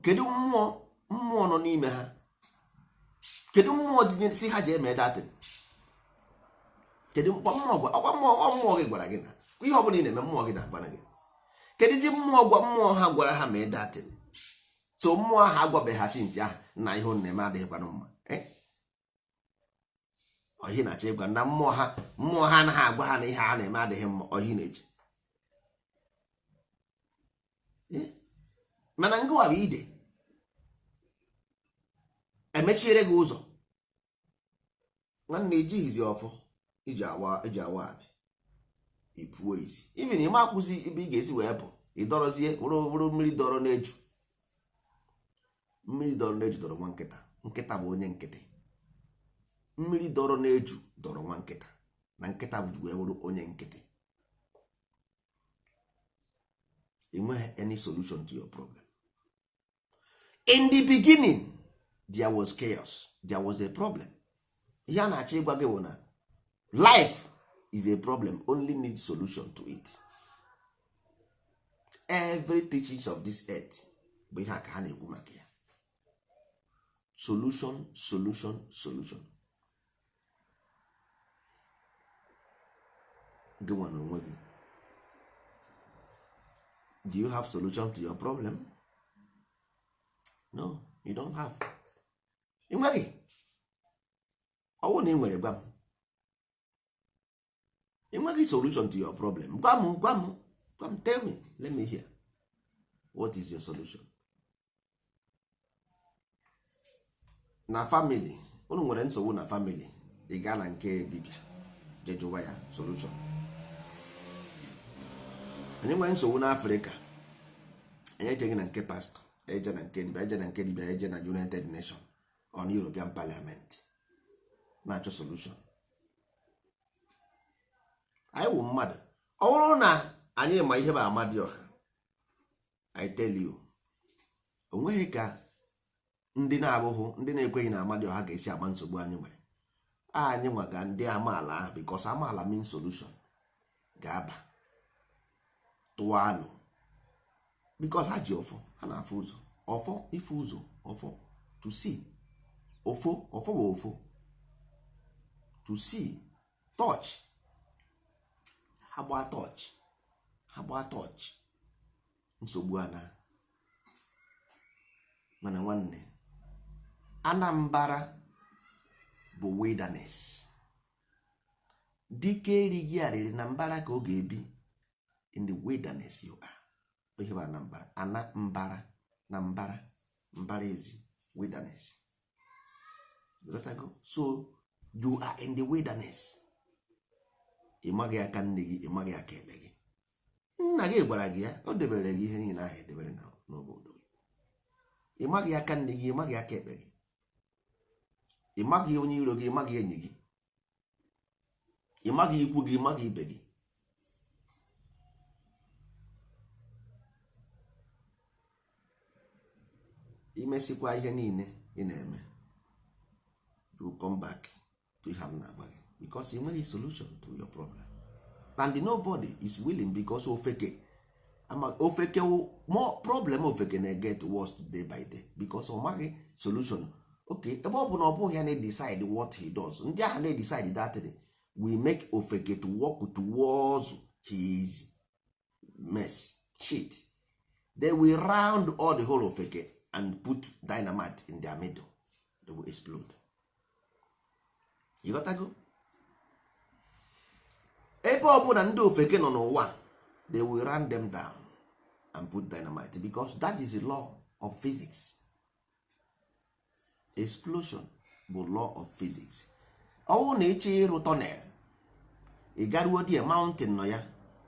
Kedu mmụọ, mmụọ nọ n'ime ha? Kedu mmụọ tinye si ha ji eme datin? Kedu mmụọ gwa ọkwa mmụọ? Ọ mmụọ gị gwara gị na ihe ọ bụla ị na-eme, mmụọ gị na-agwana gị. Kedụzi mmụọ gwa mmụọ ha gwara ha mee datin? So mmụọ ahụ agwabeghị ha since ahụ na ihe unu na-eme adịghịkwanụ mma. Ọhị na-achọ ịgwa na mmụọ ha, mmụọ ha anaghị agwa ha na ihe a na-eme adịghị mma. Ọhị na-eji. Mana ngụwa bụ ide emechiere gị ụzọ, nwanne. Ejighizi ọfọ iji awa, iji awa anị ipuo isi. Even ịma akwụzi ebe ị ga-esi wee pụ, ịdọrọzie wụrụ wụrụ mmiri dọrọ n'eju. Mmiri dọrọ n'eju dọrọ nwa nkịta. Nkịta bụ onye nkịtị. Mmiri dọrọ n'eju dọrọ nwa nkịta, na nkịta bụ wee wụrụ onye nkịtị. Ị nweghị any solution to your problem. In the beginning there was chaos, there was a problem. Ihe a na-achọ ịgwa gị bụ na life is a problem, only need solution to it. Every teachings of this earth bụ ihe a ka ha na-ekwu maka ya: solution, solution, solution. Gị nwa na onwe gị, do you have solution to your problem? No, you don't have. Ị nweghị. Ọ bụrụ na ị nwere, gwa m. Ị nweghị solution to your problem. Gwa m, gwa m, gwa m. Tell me, let me hear. What is your solution? Na family unu nwere nsogbu, na family, ị gaa na nke dibịa jee jụwa ya solution. Anyị nwere nsogbu n'Afrịka, anyị ejeghị na nke pastọ, eje na nke dibịa, eje na nke dibịa, eje na United Nation on European Parliament na-achọ solution. Anyị wụ mmadụ. Ọ bụrụ na anyị ma ihe bụ Amadioha, I tell you, o nweghị ka ndị na-abụghị ndị na-ekweghị na Amadioha ga-esi agba nsogbu anyị nwere. Anyị nwaga ndị amaala ahụ, because amaala mean solution, ga-aba tụọ alụ, because ha ji ọfọ, ha na-afụ ụzọ. Ọfọ ịfụ ụzọ, ọfọ to see, ofo, ọfọ bụ ofo, to see, touch. Ha gbaa touch, ha gbaa touch, nsogbu ana. Mana nwanne, Anambra bụ wilderness. Dike erighị arịrị na mbara ka ọ ga-ebi. In the wilderness you are. Ihe bụ Anambra, ana mbara na mbara, mbara ezi, wilderness. Ghọtago? So you are in the wilderness. Ị maghị aka nne gị, ị maghị aka ekpe gị. Nna gị gwara gị ya, o debere gị ihe niile ahụ edebere n'obodo gị. Ị maghị aka nne gị, ị maghị aka ekpe gị, ị maghị onye iro gị, ị maghị enyi gị, ị maghị ikwu gị, ị maghị ibe gị. Imesịkwa ihe niile ị na-eme, you come back to ihe m na-agwa gị, because ị nweghị solution to your problem and nobody is willing, because ofeke ama ofeke more problem. Ofeke na-get worse day by day because ọ maghị solution. Okay, ebe ọ bụ na ọ bụghị ya na-decide what he does, ndị ahụ na-decide that thing, we make ofeke to work towards his mess shit. They will round all the whole ofeke and put dynamite in their middle. They will explode. You got to go. Ebe ọbụla ndị ofeke nọ n'ụwa, they will run them down and put dynamite, because that is the law of physics. Explosion bụ law of physics. Ọwụ na ịchọ ịrụ tunnel, ị garuo die mountain nọ ya,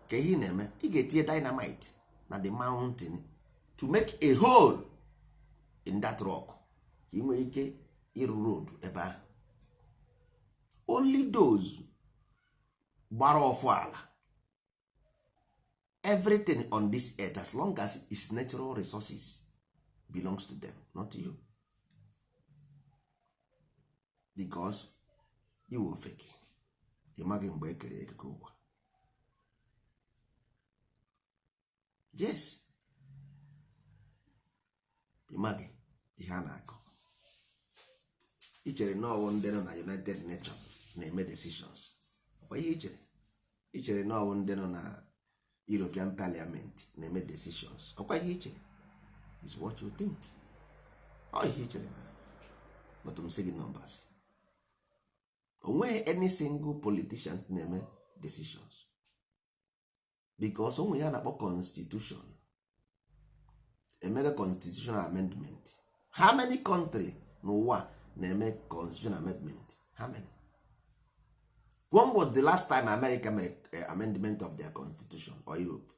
ka ihe ị na-eme, ị ga-etinye dynamite na the mountain to make a hole in that rock, ka ị nwee ike ịrụ road ebe ahụ. Only those gbara ọfụ ala. Everything on this earth, as long as its natural resources, belongs to them, not you, because you were fake. Ị maghị mgbe e kere ekike ụwa. Yes, ị maghị ihe a na-akọ. I chere na ọwụ ndị nọ na United Nations na-eme decisions. Ọkwa ihe i chere? I chere na ọwụ ndị nọ na European Parliament na-eme decisions. Ọkwa ihe i chere is what you think. Ọ ihe i chere na, but m sị gị numbers. O nweghị any single politicians na-eme decisions, because onwe ya na-akpọ constitution, emega constitutional amendment. How many country n'ụwa na-eme constitutional amendment? How many? When was the last time America mere amendment of their constitution, or Europe,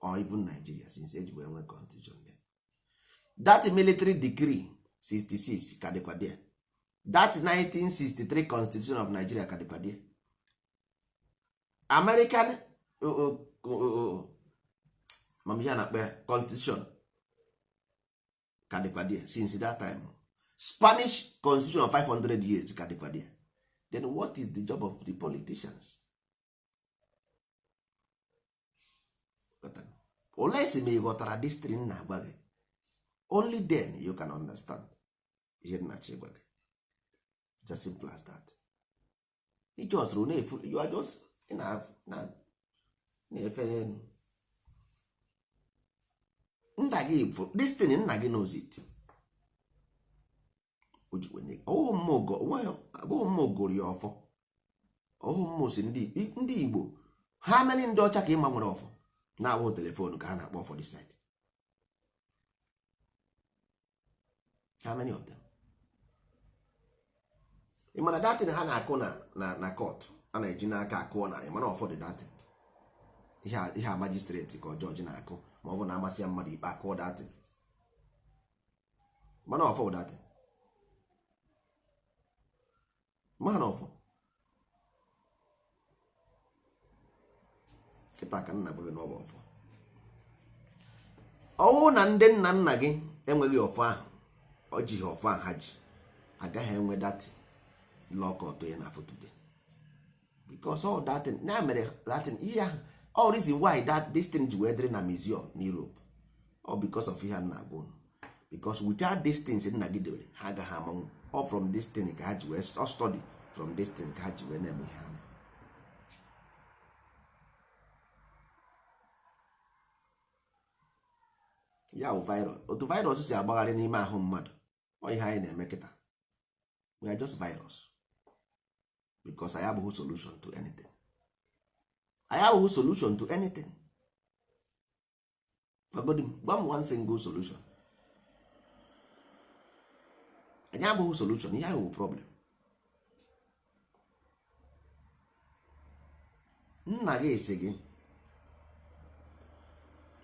or even Nigeria, since eji wee nwee constitution there? That military decree 66 ka dịkwa there. That 1963 constitution of Nigeria ka dịkwa there. American mam ihe a na-akpọ ya constitution ka dịkwa there since that time. Spanish constitution of 500 years ka dịkwa there. Then what is the job of the politicians? Olee si ma ị ghọtara this thing na-agwa gị, only then you can understand ihe nna-achọ ịgwa gị. It's as simple as that. You just na-efu, you are just na-efe n'elu. Nna gị, this thing, nna gị knows it. O ji wenye ọwụ abụghị mma ogori ya ọfọ, ọhụ mmụọ si ndị Igbo. Ha many ndị ọcha ka ịma nwere ọfọ na-abụ telephone ka ha na-akpọ ọfọ this side? How many of them? Ị mana datin ha na-akụ na court, a na-eji n'aka akụọ na, ị mana ọfọ dị datin ihe a magistrate ka ọ jọji na-akụ, ma ọ bụ na amasị ya mmadụ ikpe, akụọ datin. Mana ọfọ bụ datin, mana ọfọ kịta ka nna gị na ọ bụ ọfọ. Ọwụ na ndị nna nna gị enweghị ọfọ ahụ, ọ jighị ọfọ ahụ, ha ji agaghị enwe that law court ya na afọ today, because all that thing na mere that thing, ihe ahụ, all reason why that this thing ji wee dịrị na museum na Europe, all because of ihe a na-agwa unu, because without these things nna gị debere, ha agaghị amanwụ. All from this thing ka ha ji wee study, from this thing ka ha ji wee na-eme ihe ha na. Ya bụ virus, otu virus si agbagharị n'ime ahụ mmadụ. Ọ ihe anyị na-eme kịta, we are just virus, because anyị abụghị solution to anything. Anyị abụghị solution to anything. Gwagodi m, gwa m one single solution. Anyị abụghị solution, ihe ahụ bụ problem. Nna gị sị gị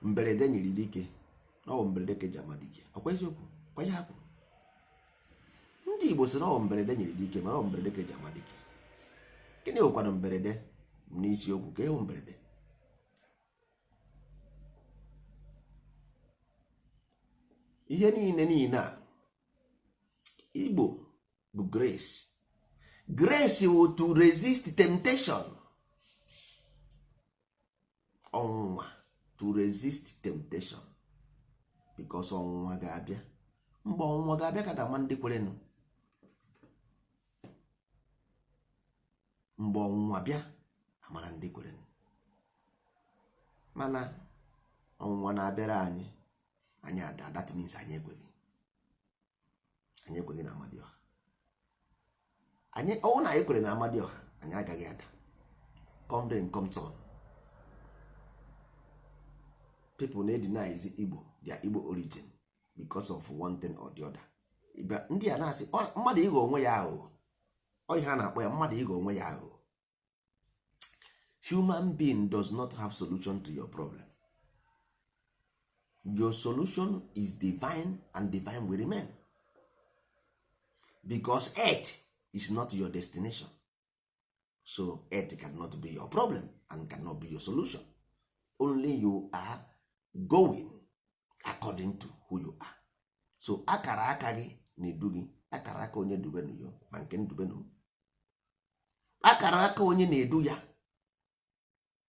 mberede nyiri dike, na ọ bụ mberede ka eji ama dike. Ọkwa eziokwu? Kwa ihe ha kwuru, ndị Igbo sị na ọ bụ mberede nyiri dike, mana ọ bụ mberede ka eji ama dike. Gịnị bụkwanụ mberede n'isiokwu? Ka ịhụ mberede, ihe niile niile a Igbo bụ grace. Grace wụ to resist temptation, ọnwụnwa, to resist temptation, because ọnwụnwa ga-abịa. Mgbe ọnwụnwa ga-abịa ka ga-ama ndị kwerenụ. Mgbe ọnwụnwa bịa, amara ndị kwerenụ. Mana ọnwụnwa na-abịara anyị, anyị ada. That means anyị ekweghị, anyị ekweghị na Amadioha. Anyị ọnwụ na anyị kwere na Amadioha, anyị agaghị ada. Come rain, come sun, people na-edeny Igbo their Igbo origin because of one thing or the other. Ndị a na-asị mmadụ ịghọ onwe ya aghụghọ. Ọ ihe a na-akpọ ya, mmadụ ịghọ onwe ya aghụghọ. Human being does not have solution to your problem. Your solution is divine, and divine will remain, because earth is not your destination. So earth cannot be your problem and cannot be your solution. Only you are going according to who you are. So akara aka gị na-edu gị. Akara aka onye dubenu yo, ma nke ndubenu, akara aka onye na-edu ya.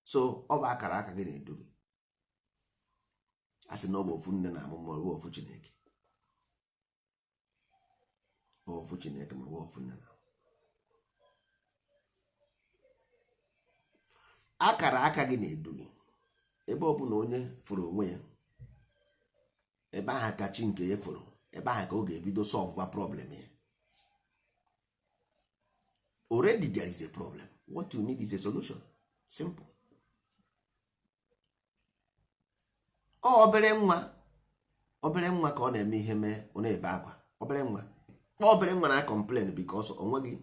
So ọ bụ akara aka gị na-edu gị. A sị na ọ bụ ofu nne na amụ, ma ọ bụ ofu Chineke, ofu Chineke, ma ọ bụ ofu nne na amụ. Akara aka gị na-edu gị. Ebe ọ bụla onye fụrụ onwe ya, ebe ahụ ka chi nke ya fụrụ, ebe ahụ ka ọ ga-ebido solve problem ya. Already there is a problem. What you need is a solution. Simple. Ọ obere nwa, obere nwa ka ọ na-eme ihe mee, ọ na-ebe akwa. Obere nwa, obere nwa na complain because o nweghị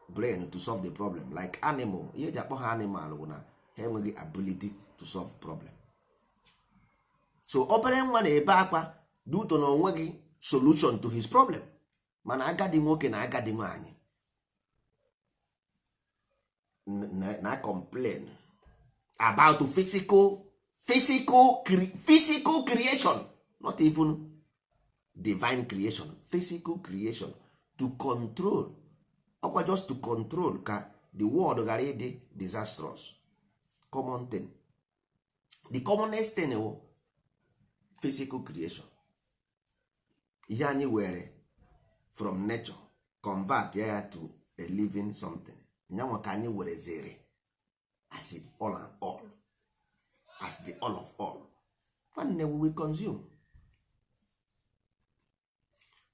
brain to solve the problem. Like animal, ihe eji akpọ ha animal bụ na ha enweghị ability to solve problem. So obere nwa na-ebe akwa due to na o nweghị solution to his problem. Mana agadi nwoke na agadi nwaanyị na complain about physical creation, not even divine creation, physical creation to control. Ọkwa just to control ka the world ghara ịdị disastrous. Common thing, the commonest thing wụ physical creation. Ihe anyị were from nature, convert ya to a living something. Nyanwa ka anyị were zere as all and all, as the all of all. Nwanne, we will consume.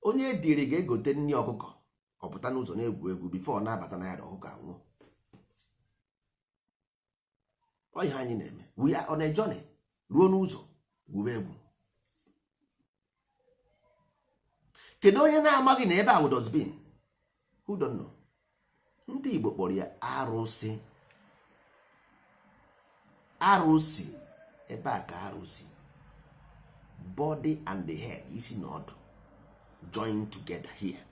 Onye dịrị ga-egote nri ọkụkọ, ọ pụta n'ụzọ na-egwu egwu. Before ọ na-abata na ya, ọkụkọ anwụọ. Ọ ihe anyị na-eme. We are on a journey. Ruo n'ụzọ gwube egwu. Kedu onye na-amaghị na ebe a wụ dustbin? Who don't know? Ndị Igbo kpọrọ ya arụsị. Arụsị ebe a ka arụsị, body and the head, isi na ọdụ, join together here.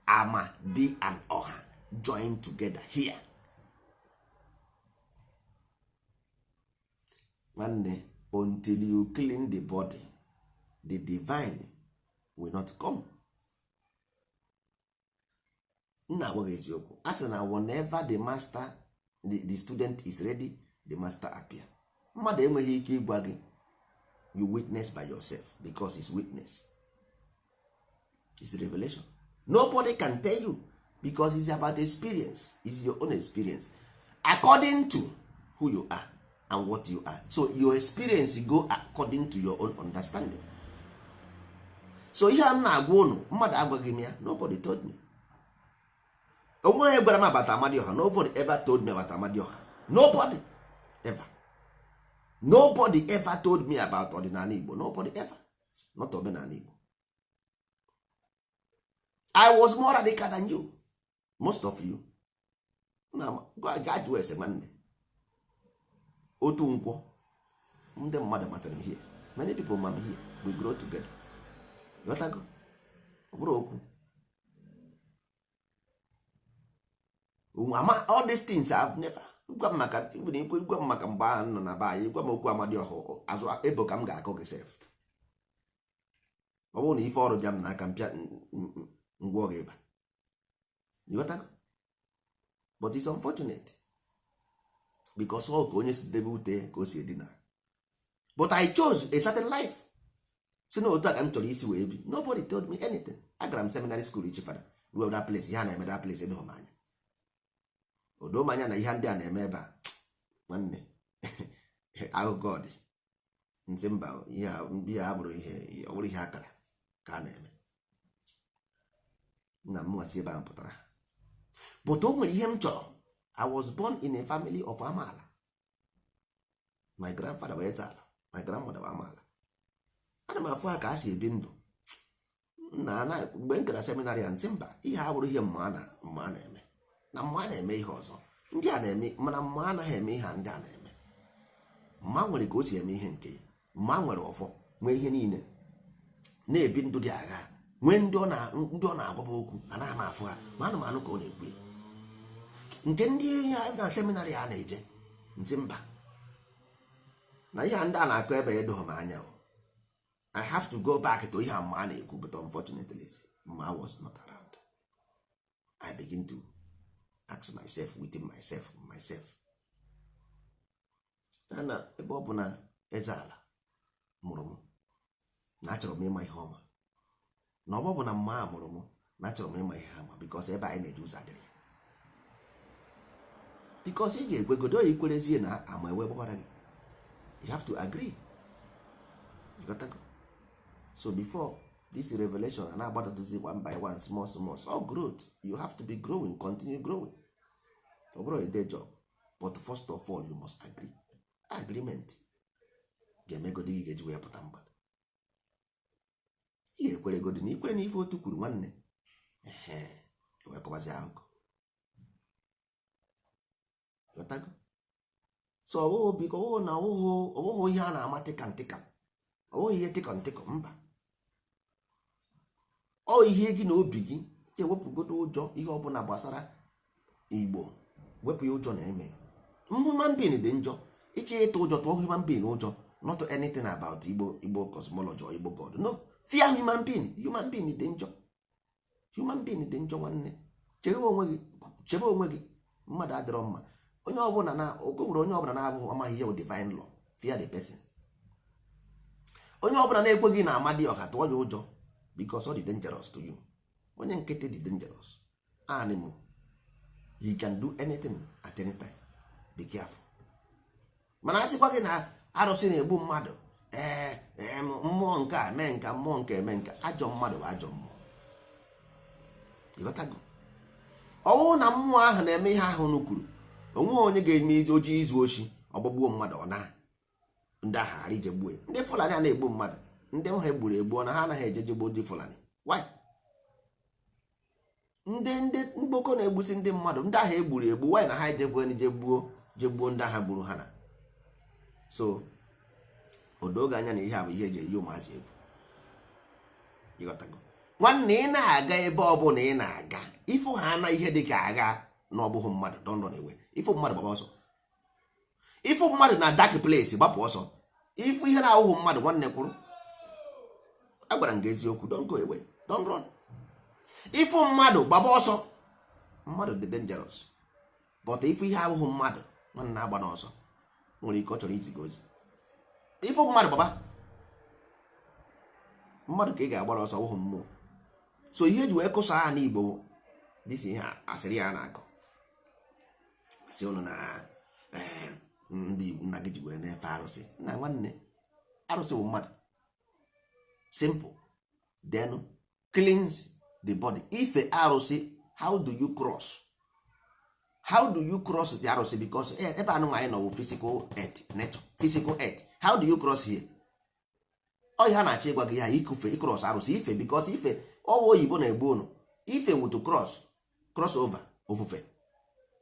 Ama di and ọha join together here. Nwanne, until you clean the body, the divine will not come. Nna, agwa gị eziokwu, a sị na whenever the master, the student is ready, the master appear. Mmadụ enweghị ike ịgwa gị. You witness by yourself, because it's witness, it's revelation. Nobody can tell you, because it's about experience. It's your own experience according to who you are and what you are. So your experience go according to your own understanding. So ihe a m na-agwa unu, mmadụ agwaghị m ya. Nobody told me. Onwe onye gwara m about Amadioha. Nobody ever told me about Amadioha. Nobody ever, nobody ever told me about ọdịnala Igbo. Nobody ever. Not omenala Igbo. I was more radical than you, most of you. Gaa jụọ ese, nwanne. Otu nkwọ ndị mmadụ matara m here. Many people ma m here. We grow together. Ghọtago? Ọ bụrụ okwu ama, all these things I've never gwa m maka, even ikwu gwa m maka mgbe ahụ nọ na be anyị, gwa m okwu Amadioha azụ ebo ka m ga-akọ gị sef. Ọ bụrụ na ife ọrụ bịa m n'aka, mpịa ngwa gị ịba. Ghọtago? But it's unfortunate, because ọ ka onye si debe ute ka o si edina. But I chose a certain life, si na otu a ka m chọrọ isi wee bi. Nobody told me anything. Agara m seminary school ichi fada, ruo that place, ihe a na-eme that place edoghị m anya. Odo m anya na ihe ndị a na-eme ebe a, nwanne, akụkọ dị nsị mba. Ihe a bụrụ ihe, ọ bụrụ ihe akara ka a na-eme nna m nwasị ebe ahụ pụtara. But o nwere ihe m chọrọ. I was born in a family of amaala. My grandfather bụ eze ala, my grandmother bụ amaala. Ana m afụ ha ka ha si ebi ndụ nna na mgbe m gara seminarị a, nsị mba, ihe a bụrụ ihe mma na mma na-eme na mma na-eme ihe ọzọ ndị a na-eme, mana mma anaghị eme ihe a ndị a na-eme. Mma nwere ka o si eme ihe nke ya. Mma nwere ọfọ, nwee ihe niile, na-ebi ndụ dị agha, nwee ndị ọ na-agwaba okwu. Anaghị m afụ ha, ma anụ m anụ ka ọ na-ekwu ya. Nke ndị ya na seminarị a na-eje, nsị mba, na ihe a ndị a na-akọ ebe ya edoghị m anya o. I have to go back to ihe a mma a na-ekwu, but unfortunately mma was not around. I begin to ask myself within myself na ebe ọ bụ na eze ala mụrụ m, na achọrọ m ịma ihe ọma, na ọ bụ na mma a mụrụ m, na achọrọ m ịma ihe ha ma, because ebe anyị na-eje ụzọ adịrị, because ị ga-ekwegodo oyi kwerezie na ama ewe gbabara gị. You have to agree. You got to go. So before this revelation a na-agbadadozi one by one, small small, so growth, you have to be growing, continue growing. Ọ bụrụ a day job, but first of all you must agree. Agreement ga-emegodi gị ga-eji wee pụta mgbada. Ị ga-ekweregodi na ikwere na ife otu kwuru, nwanne, ehe, wee kọbazi akụkọ. Ghọtago? So ọwụhụ, biko, ọwụhụ na ọwụhụ ihe a na-ama tịka ntịka, ọwụghị ihe tịkọ ntịkọ, mba. Ọ ihe gị na obi gị ga-ewepụgodo ụjọ. Ihe ọbụla gbasara Igbo, wepụ ya ụjọ na-eme. Human being dị njọ. Ịchọ ịtụ ụjọ, tụọ human being ụjọ, not anything about Igbo, Igbo cosmology or Igbo God. No fear human being. Human being dị njọ, human being dị njọ. Nwanne, chebe onwe gị, chebe onwe gị. Mmadụ adịrọ mma. Onye ọbụla na ogowere, onye ọbụla na-abụghị amaghị ihe bụ divine law, fear the person. Onye ọbụla na-ekweghị na amadioha, tụọ ya ụjọ, because ọ dị dangerous to you. Onye nkịtị dị dangerous animal. He can do anything at any time. Be careful. Mana a sịkwa gị na arụsị na-egbu mmadụ, ee, mmụọ nke a mee nka, mmụọ nke eme nka, ajọ mmadụ bụ ajọ mmụọ. Ịghọtago? Ọwụ na mmụọ ahụ na-eme ihe ahụ unu kwuru, onweghị onye ga-eme ojii izu ochi, ọgbagbuo mmadụ, ọ na ndị agha ghara ije gbuo ya. Ndị Fulani a na-egbu mmadụ, ndị ha egburu egbuo na ha anaghị eje jegbuo ndị Fulani. Why? Ndị mgboko na-egbusi ndị mmadụ, ndị agha egburu egbu, why na ha ejekwe je gbuo ndị agha gburu ha? Na so odoge anya na ihe a bụ ihe eji eyi ụmụazị egwu. Ịghọtago? Nwanne, ị na-aga ebe ọbụla ị na-aga, ịfụ ha na ihe dị ka agha na ọbụghị mmadụ, don't run away. Ịfụ mmadụ, gbaba ọsọ. Ịfụ mmadụ na dark place, gbapụ ọsọ. Ịfụ ihe na-ahụhụ mmadụ, nwanne, kwụrụ. Agwara m gị eziokwu. Don't go away, don't run. Ịfụ mmadụ, gbaba ọsọ. Mmadụ dị dangerous, but ịfụ ihe ahụhụ mmadụ, nwanne, agba n'ọsọ. Nwere ike ọ chọrọ izi gị ozi. Ịfụ mmadụ, gbaba. Mmadụ ka ị ga-agbara ọsọ, ọwụhụ mmụọ. So ihe eji wee kụsa aha n'Igbo, dịsi ihe asịrị ya na-akọ, asị ụnụ na ndị Igbo nna gị ji wee na-efe arụsị nna. Nwanne, arụsị bụ mmadụ. Simple. Then cleanse the body. Ife arụsị, how do you cross, how do you cross the arụsị? Because ebe anụ anyị nọ bụ physical earth, nature, physical earth. How do you cross here? Ọ ihe a na-achọ ịgwa gị ya, ikufe, ịcross arụsị, ife, because ife ọwa oyibo na-egbu unu. Ife wu to cross, cross over. Ofufe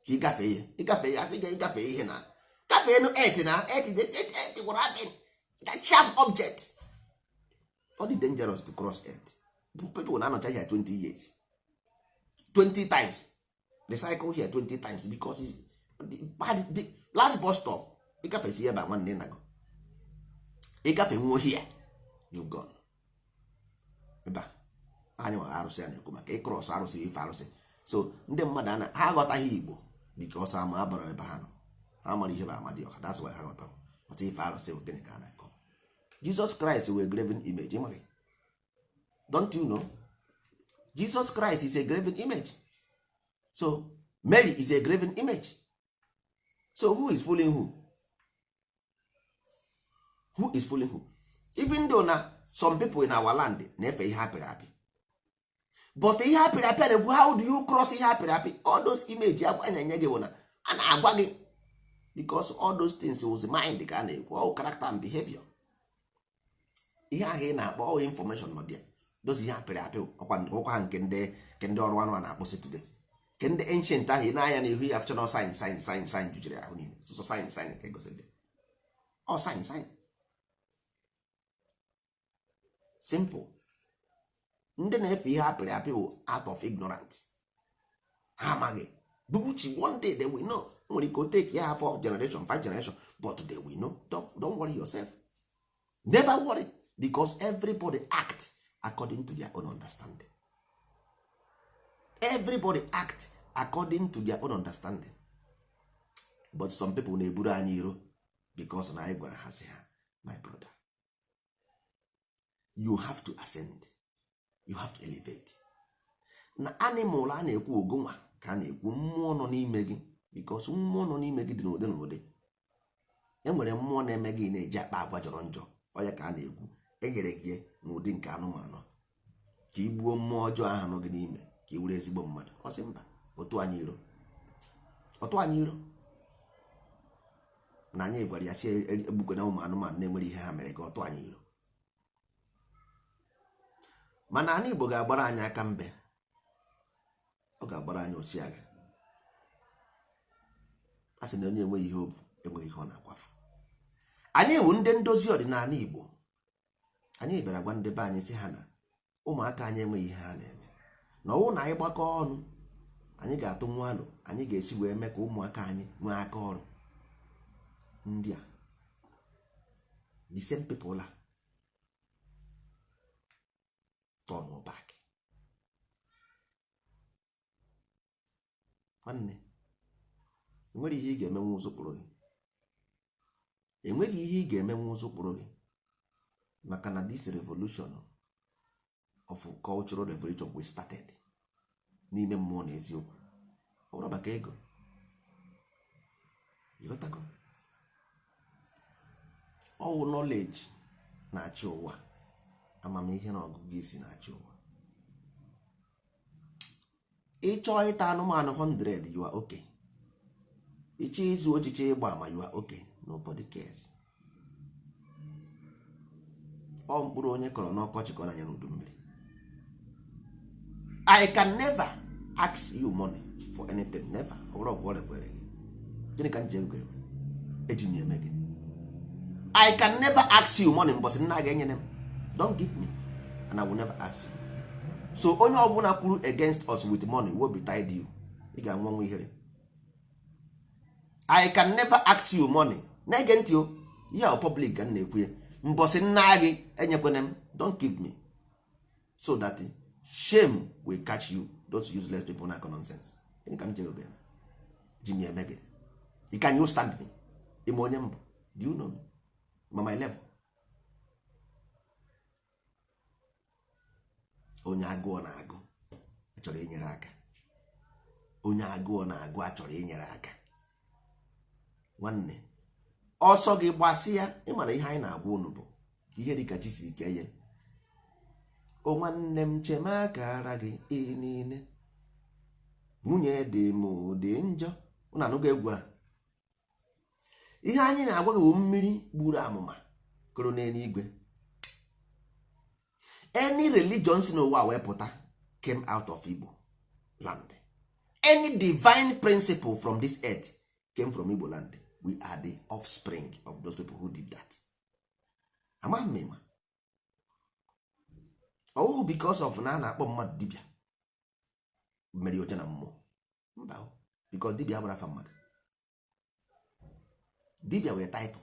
ka ịgafe ihe, ịgafe ihe, asị gị ịgafe ihe na gafee nu earth, na earth, earth gwara happen, that sharp object. Ọ dị dangerous to cross earth. People na-anọcha here 20 years, 20 times, recycle here 20 times, because the last bus stop ịgafesi ebe a, nwanne, nago ịgafe nwuo here, you gone. Ebe a anyị nwere arụsị a na-ekwu maka ịcross arụsị, ife arụsị. So ndị mmadụ ana ha aghọtaghị Igbo, because ama abara ebe ha nọ, ha mara ihe bụ amadioha. That's why ha ghọtara ọsị ife arụsị bụ gịnị ka a na-akọ. Jesus Christ were graven image. Ịmaghị? Don't you know Jesus Christ is a graven image? So Mary is a graven image. So who is fooling who? Who is fooling who? Even though na some people in our land na-efe ihe apịrị apị, but ihe apịrị apị a na-ekwu, how do you cross ihe apịrị apị? All those image agwa na-enye gị bụ na A na-agwa gị because all those things was mind ka a na-ekwu, all character and behavior. Ihe ahụ ị na-akpọ all information nọ there. Those ihe apịrị apị ọkwa ha nke ndị ọrụ anụ a na-akpụsị today. Nke ndị ancient ahụ ị na-anya n'ihu ya afụcha na sign sign sign sign jujere ahụ niile. Sọsọ sign sign ka egosiri gị. Ọ sign sign. Simple. Ndị na-efe ihe apịrị apị bụ out of ignorance. Ha amaghị. Bubuchi one day they will know. Nwere ike o take ya four generation, five generation, but they will know. Don't worry yourself. Never worry, because everybody act according to their own understanding. Everybody act according to their own understanding. But some people na-eburu anyị iro because na anyị gwara ha sị ha, my brother, you have to ascend, you have to elevate. Na animal a na-ekwu ogonwa ka a na-ekwu mmụọ nọ n'ime gị, because mmụọ nọ n'ime gị dị n'ụdị n'ụdị. E nwere mmụọ na-eme gị na-eji akpa agwa jọrọ njọ, onye ka a na-ekwu enyere gị n'ụdị nke anụmanụ ka ị gbuo mmụọ ọjọọ ahụ nọ gị n'ime ka ị were ezigbo mmadụ. Ọ sị mba, otu anyị iro, otu anyị iro na anyị gwara ya si egbukwana ụmụ anụmanụ na-enwere ihe ha mere ka ọtụ anyị iro. Mana anyị Igbo ga-agbara anyị aka mbe, ọ ga-agbara anyị osiagha. A sị na onye enweghị ihe o bu enweghị ihe ọ na-akwafu. Anyị bụ ndị ndozi ọdịnala Igbo. Anyị bịara gwa ndị be anyị sị ha na ụmụaka anyị enweghị ihe ha na-eme, na ọwụ na anyị gbakọọ ọnụ anyị ga-atụ nwa alụ anyị ga-esi wee mee ka ụmụaka anyị nwee aka ọrụ. Ndị a the same people a turn back. Nwanne, enweghị ihe ị ga-emenwu ụzụ kpụrụ gị, enweghị ihe ị ga-emenwu ụzụ kpụrụ gị, maka na this revolution of cultural revolution we started n'ime mmụọ na eziokwu. Ọ bụrụ maka ego, ịghọtago? Ọwụ knowledge na-achị ụwa, amamihe na ọgụgụ isi na-achị ụwa. Ịchọọ ịta anụmanụ 100, you are okay. Ịchọ izu ochiche ịgba ama, you are okay. Nobody cares. Ọ mkpụrụ onye kọrọ n'ọkọchị ka ọ na-anya n'udu mmiri. I can never ask you money for anything, never. Ọ bụrụ ọgwụ ọrịa kwere gị, gịnị ka m ji ego eme? Eji m ya eme gị. I can never ask you money mbọsị nna ga-enyere m. Don't give me and I will never ask you. So onye ọbụla kwuru against us with money will be tied you. Ị ga-anwụ ọnwụ ihere. I can never ask you money. Na-ege ntị o, ihe a public ka m na-ekwu ya. Mbọsị nna gị enyekwene m, don't give me, so that shame will catch you, those useless people na-akọ nonsense. Gịnị ka m jere oge ji m eme gị? You can you stand me? Ime onye mbụ, do you know me? Ma my level. Onye agụọ na-agụ achọrọ inyere aka, onye agụọ na-agụ achọrọ inyere aka. Nwanne, ọsọ gị gbasịa. Ịmara ihe anyị na-agwa unu bụ ihe dịka chi si ike ya. O nwanne m, chema akara gị ị niile, nwunye dị m dị njọ. Unu anụgo egwu a? Ihe anyị na-agwa gị bụ mmiri gburu amụma kụrụ n'eluigwe. Any religion si n'ụwa wee pụta came out of Igbo land. Any divine principle from this earth came from Igbo land. We are the offspring of those people who did that. Amaghị m ịma ọwụhụ because of na a na-akpọ mmadụ dibịa mere oche na mmụọ. Mba, because dibịa abụrụ afa mmadụ. Dibịa were title.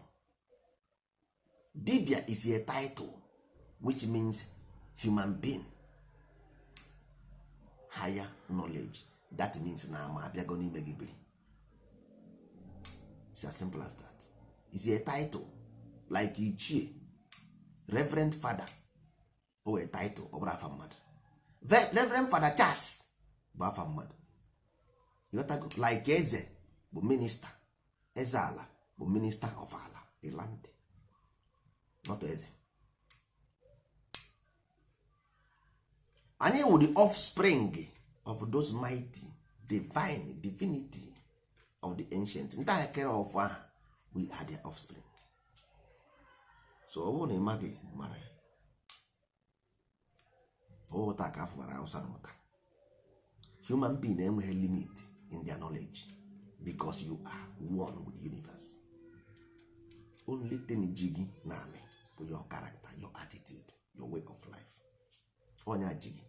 Dibịa is a title which means human being higher knowledge. That means na ama abịago n'ime gị biri. It's as simple as that. It's a title like ichie, reverend father. O were title, ọ bụrụ afa mmadụ. Reverend Father Charles bụ afa mmadụ. Ịghọtago? Like eze bụ minista, eze ala bụ minister of ala, the land, not eze. Anyị wụ the offspring of those mighty divine divinity of the ancient. Ndị agha kere ọfọ aha, we are their offspring. So ọ bụrụ na ị maghị, mara ya. Ụta ka afụwara Hausa na ụta. Human being enweghị limit in their knowledge because you are one with the universe. Only thing ji gị naanị bụ your character, your attitude, your way of life. Onye ji gị.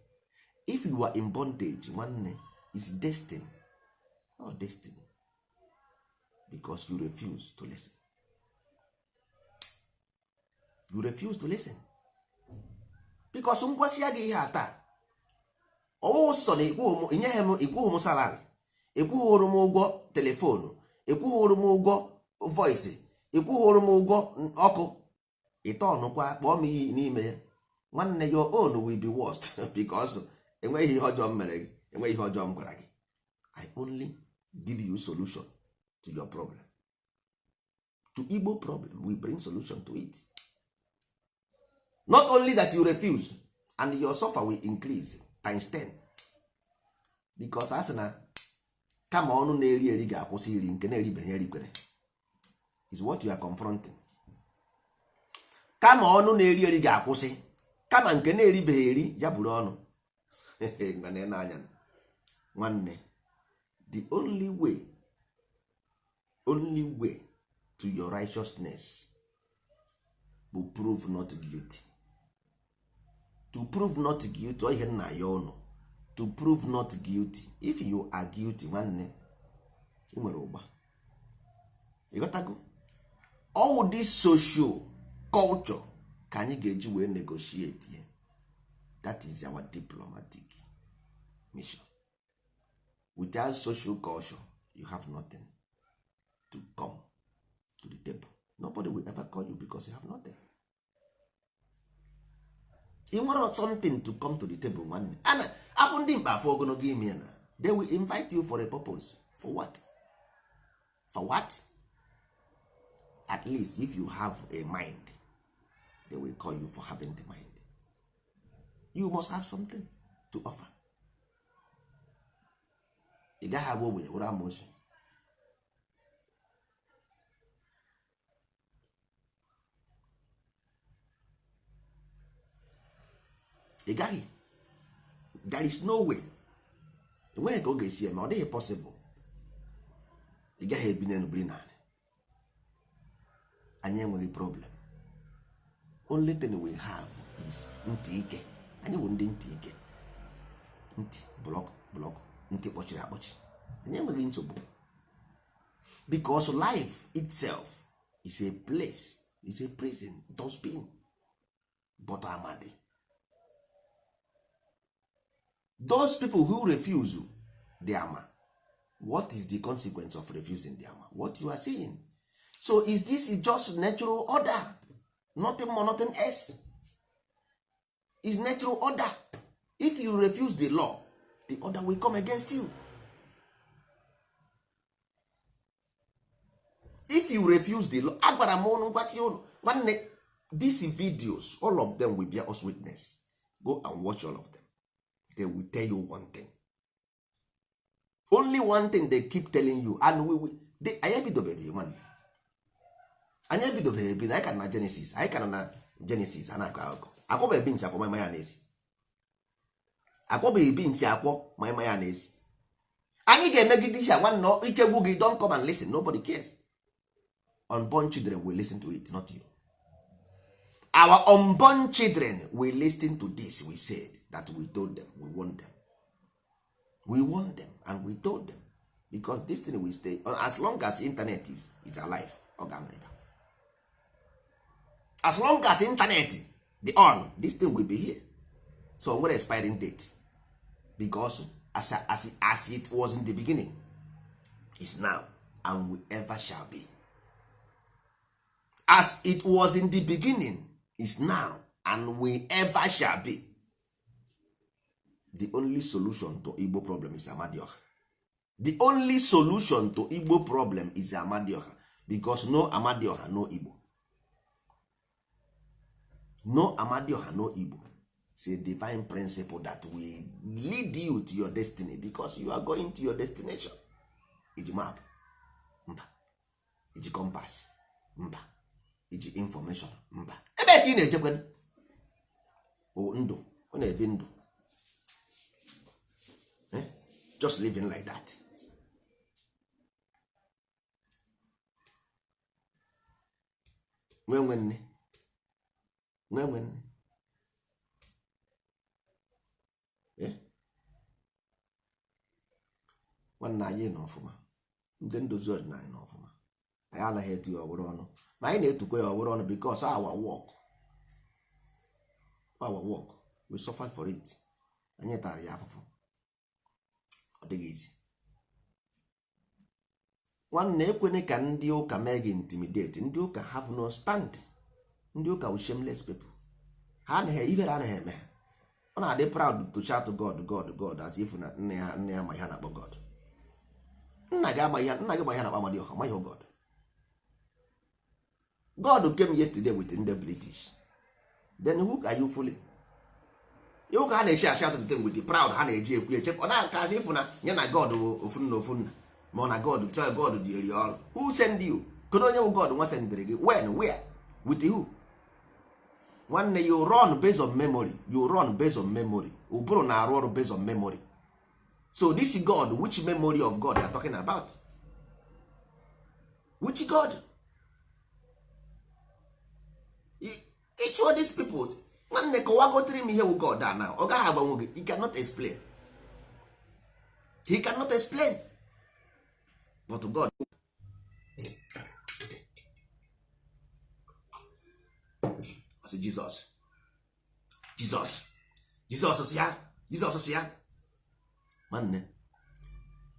If you are in bondage, nwanne, is destiny or destiny because you refuse to listen. You refuse to listen because ngwasịa gị ihe a taa, ọwụwụ sọ na inyeghị m, ikwughị m salary, ịkwụghịrụ m ụgwọ telephone, ịkwụghịrụ m ụgwọ voice, ịkwụghịrụ m ụgwọ ọkụ, ịtọnụkwa kpọọ m iyi n'ime ya. Nwanne, your own will be worst because enweghị ihe ọjọọ m mere gị, enweghị ihe ọjọọ m gwara gị. I only give you solution to your problem, to Igbo problem. We bring solution to it. Not only that, you refuse and your suffer will increase times 10 because a sị na kama ọnụ na-eri eri ga-akwụsị iri, nke na-eribeghị erikwere is what you are confronting. Kama ọnụ na-eri eri ga-akwụsị, kama nke na-eribeghị eri ya buru ọnụ n'anya. Nwanne, the only way to your righteousness bụ prove not guilty. To prove not guilty, ọ ihe nna ya ụnụ, to prove not guilty. If you are guilty, nwanne, ị nwere ụgba. Ịghọtago? All this social culture ka anyị ga-eji wee negotiate ya. That is our diplomatic mission. Without social culture, you have nothing to come to the table. Nobody will ever call you because you have nothing. Ị nwere something to come to the table. Nwanne, ana afụ ndị mkpa afọ ogologo ime ya na they will invite you for a purpose. For what? For what? At least if you have a mind, they will call you for having the mind. You must have something to offer. Ị gaghị abụ ogbenye were amoosu. Ị gaghị. There is no way. Enweghị ka ọ ga-esi eme. Ọ dịghị possible. Ị gaghị ebi n'elu biri naanị. Anyị enweghị problem. Only thing we have is ntị ike. Anyị bụ ndị ntị ike, ntị block block, ntị kpọchiri akpọchi. Anyị enweghị nsogbu because life itself is a place, is a prison, dustbin. But amadi those people who refuse the ama, what is the consequence of refusing the ama? What you are saying. So is this is just natural order, nothing more, nothing else. Is natural order. If you refuse the law, the order will come against you. If you refuse the law, agwara m ụnụ, gwasị ụnụ, nwanne, these videos, all of them will bear us witness. Go and watch all of them. They will tell you one thing, only one thing they keep telling you. And anyị ebidobeghị, nwanne, anyị ebidobeghị ebido. Anyị ka na Genesis, anyị ka nọ na Genesis. A na-akọ akụkọ. Akwọbeghị beans akwọ ma ya na-esi. Akwọbeghị beans akwọ ma ya na-esi. Anyị ga-emegide ihe a, nwanne. Ike gwu gị, don't come and listen. Nobody cares. Unborn children will listen to it, not you. Our unborn children will listen to this. We said that, we told them, we warned them, we warned them and we told them because this thing will stay on as long as internet is alive. Ọ ga-anọ ebe a. As long as internet dị on, this thing will be here. So nwere expiring date because as it was in the beginning, is now and we ever shall be. As it was in the beginning, is now and we ever shall be. The only solution to Igbo problem is Amadioha. The only solution to Igbo problem is Amadioha because no Amadioha, no Igbo. No Amadioha, no Igbo. It's a divine principle that will lead you to your destiny because you are going to your destination. Iji map. Mba. Iji compass? Mba. Iji information? Mba. Ebe ka ị na-ejekwe ndụ, ọ na-ebi ndụ. Eh? Just living like that. Nwe nwe nne, nwe nwe nne. Eh? Nwanne, anyị nọ ọfụma. Ndị ndozi ọdịnala nọ ọfụma. Anyị anaghị etu ya ọbụrụ ọnụ, ma anyị na-etukwa ya ọbụrụ ọnụ, because our work, we suffer for it. Anyị tara ya afụfụ. Ọ dịghị izi. Nwanne, ekwene ka ndị ụka mee gị intimidate. Ndị ụka have no stand. Ndị ụka wụ shameless people. Ha anaghị, ihere anaghị eme ha. Ọ na-adị proud to shout "God, God, God," as if na nne ya ma ihe a na-akpọ God. Nna gị ama ihe, nna gị ma ihe a na-akpọ Amadioha, ma ihe God. God came yesterday with ndị British. Then who are you fooling? Ụka ha na-echi ashout the thing with the proud. Ha na-eji ekwu eche, ọ na-aka asị ịfụ na ya na God bụ ofu nna, ofu nna, ma ọ na God tell God dị eri ọrụ. Who send you? Kedu onye bụ God nwa sendịrị gị? When, where, with who? Nwanne, you run based on memory. You run based on memory. Ụbụrụ na-arụ ọrụ based on memory. So this God, which memory of God you are talking about? Which God? Each of these people, nwanne, kọwagotiri m ihe wụ God a now. Ọ gaghị agbanwe gị. He cannot explain. He cannot explain. But God sị Jizọs, Jizọs, Jizọs sị ya, Jizọs sị ya. Nwanne,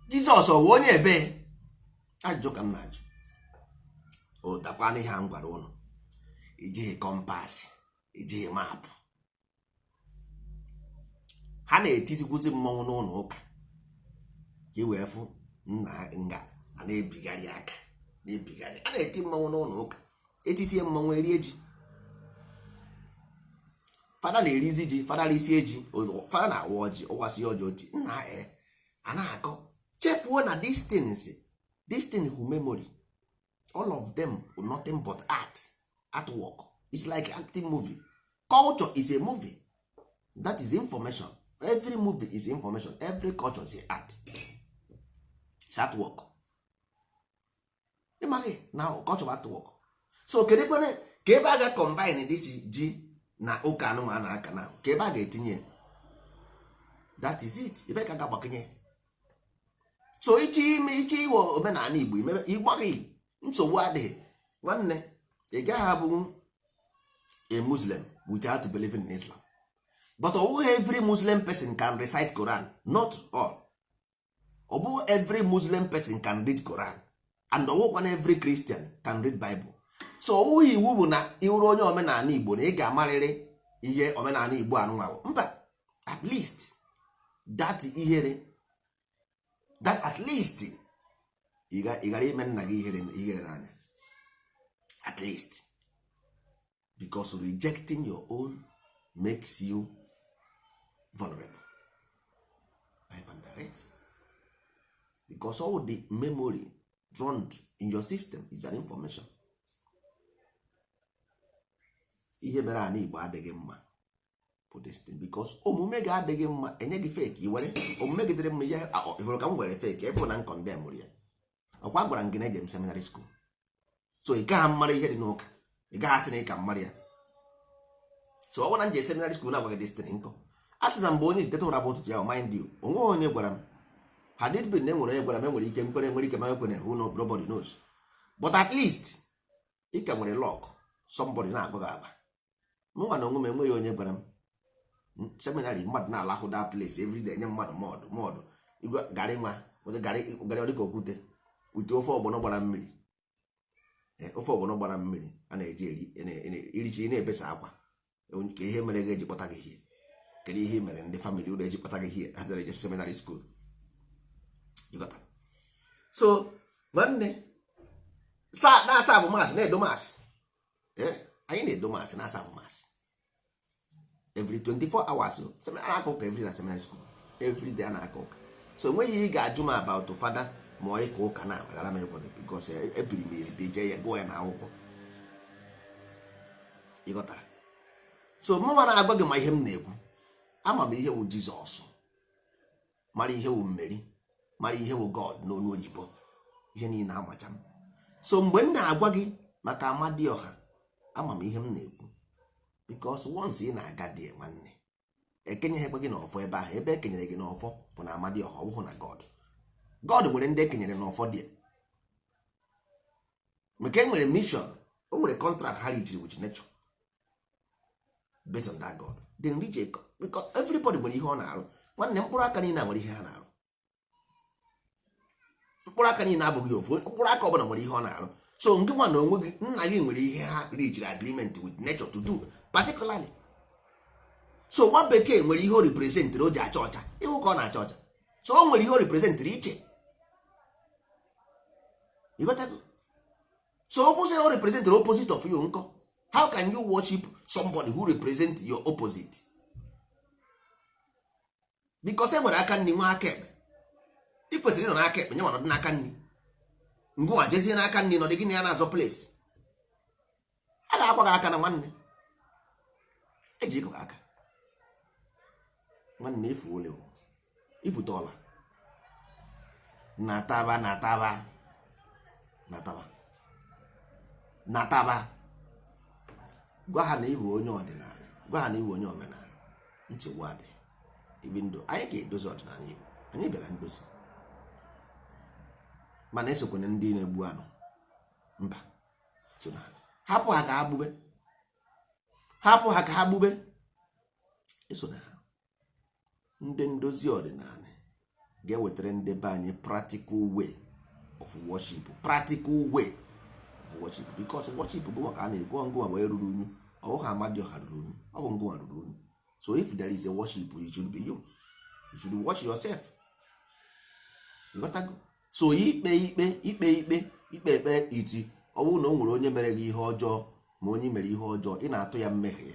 Jizọs ọ wụ onye ebe? Ajụjụ ka m na-ajụ. O dakwana ihe a m gwara ụnụ. Ijighị compass, ijighị map. Ha na-etizikwuzi mmọnwụ n'ụlọ ụka ka ị wee fụ nna nga a na-ebigharị aka, na-ebigharị. A na-eti mmọnwụ n'ụlọ ụka, etisie mmọnwụ, erie ji. Fada na-erizi ji, fada risie ji, fada na-awa ọjị, ọwasị ọjị, oti nna e a na-akọ. Chefuo na these things, this thing who memory, all of them, nothing but art, artwork. It's like acting movie. Culture is a movie. That is information. Every movie is information. Every culture is a art. It's artwork. Ịmaghị na culture bụ artwork? So kedu kwene ka ebe a ga combine this ji na ụka anụnwa a na-aka na ka ebe a ga-etinye? That is it. Ebe ka a ga-agbakenye. So ichi ime, ichi iwe omenala Igbo, imebe ịgbaghị, nsogbu adịghị. Nwanne, ị gaghị abụ a Muslim without believing in Islam, but ọ bụghị every Muslim person can recite Quran. Not all. Ọ bụghị every Muslim person can read Quran, and ọ bụghịkwa every Christian can read Bible. So ọ bụghị iwu bụ na ịwụrụ onye omenala Igbo na ị ga-amarịrị ihe omenala Igbo anụnwa. Mba. At least that ihere, that at least ị ghara ime nna gị ihere, ihere n'anya at least, because rejecting your own makes you vulnerable. Live and direct, because all the memory drawn in your system is an information. Ihe mere ana Igbo adịghị mma bụ this thing, because omume gị adịghị mma, enye gị fake. I were omume gị dịrị mma. Ihe ifuru ka m were fake ebe na condemn ya. Ọkwa gwara m gị na eje m seminary school, so ị gaghị mara ihe dị n'ụka. Ị gaghị asị na ị ka mara ya. So ọ bụrụ na m je seminary school na-agwa gị destiny nkọ, a sị na mgbe onye ji teta ụra bụ ụtụtụ ya. Mind you, onweghị onye gwara m. Had it been na enwere onye gwara m, enwere ike nkwere, nwere ike ma ekwere. Who know? Nobody knows. But at least ị ka nwere luck, somebody na-agwa gị agba. Mụ nwa na onwe m, enweghị onye gwara m. Seminary, mmadụ na-alahụ that place everyday, enye mmadụ mọdụ mọdụ garị, nwa garị, garị ọ dịka okwute ute, ofe ọgbọnọ gbara mmiri. Ofe ọgbọnọ gbara mmiri a na-eji eri irichi, ị na-ebesa akwa. Ka ihe mere gị eji kpọta gị hie? Kedu ihe mere ndị family ụlọ eji kpọta gị hie hazara eje seminary school? You got that? So nwanne, na-asa abụ mass, na-edo mass. Anyị na-edo mass, na-asa abụ mass every 24 hours. A na-aka ụka every na seminary school, every day a na-aka ụka. So enweghị ị ga-ajụ m about fada. Ma ọ ịka ụka na aghara m ịgwa gị, because ebiri m ya ebi, jee ya gụọ ya na akwụkwọ, ịghọtara? So mụnwa na-agwa gị ma ihe m na-ekwu. Ama m ihe wụ Jizọs, mara ihe wụ mmeri, mara ihe wụ God n'onu oyibo, ihe niile amacha m. So mgbe m na-agwa gị maka Amadioha, ama m ihe m na-ekwu, because once ị na-aga dị, nwanne, ekenyeghekwe gị n'ọfọ ebe ahụ. Ebe ekenyere gị n'ọfọ bụ na Amadioha, ọ bụghị na God. God nwere ndị ekenyere n'ọfọ dị, maka e nwere mission, o nwere contract ha reachiri with nature based on that God. Then reach a, because everybody nwere ihe ọ na-arụ. Nwanne, mkpụrụ aka niile a nwere ihe ha na-arụ. Mkpụrụ aka niile abụghị ofu. Mkpụrụ aka ọbụla nwere ihe ọ na-arụ. So nke nwa na onwe gị, nna gị nwere ihe ha reachiri agreement with nature to do particularly. So nwa bekee nwere ihe o representịrị o ji acha ọcha, ịhụ ka ọ na-acha ọcha. So o nwere ihe o representịrị iche, ịghọtago? So ọ bụzi o representịrị opposite of you nkọ, how can you worship somebody who represent your opposite? Because e nwere aka nri, nwa aka ekpe. Ị kwesịrị ịnọ n'aka ekpe, nye nwa nọdụ n'aka nri. Ngụwa jezie n'aka nri, nọdụ gị na ya na-azọ place. A ga-akwa gị aka na nwanne eji ịkọ gị aka. Nwanne, ifu ole ifute ọla nataba, nataba, nataba, nataba. Gwa ha na ịbụ onye ọdịnala, gwa ha na ịbụ onye omenala. Nsogbu adị. Ibi ndụ anyị ga-edozi ọdịnala Igbo. Anyị bịara ndozi, mana esokwana ndị na-egbu anụ mba so na hapụ ha ka ha gbube, hapụ ha ka ha gbube. Eso na ha. Ndị ndozi ọdịnala ga-ewetara ndị be anyị practical way of worship, practical way of worship, because worship bụ maka a na-ekwu ngụwa wee ruru unyu. Ọ bụghị Amadioha ruru unyu, ọ bụ ngụwa ruru unyu. So if there is a worship, it should be you. You should watch yourself. You got go. So ikpe ikpe ikpe ikpe ikpe ekpere iti, ọ bụrụ na o nwere onye mere gị ihe ọjọọ, ma onye mere ihe ọjọọ, ị na-atụ ya mmehie,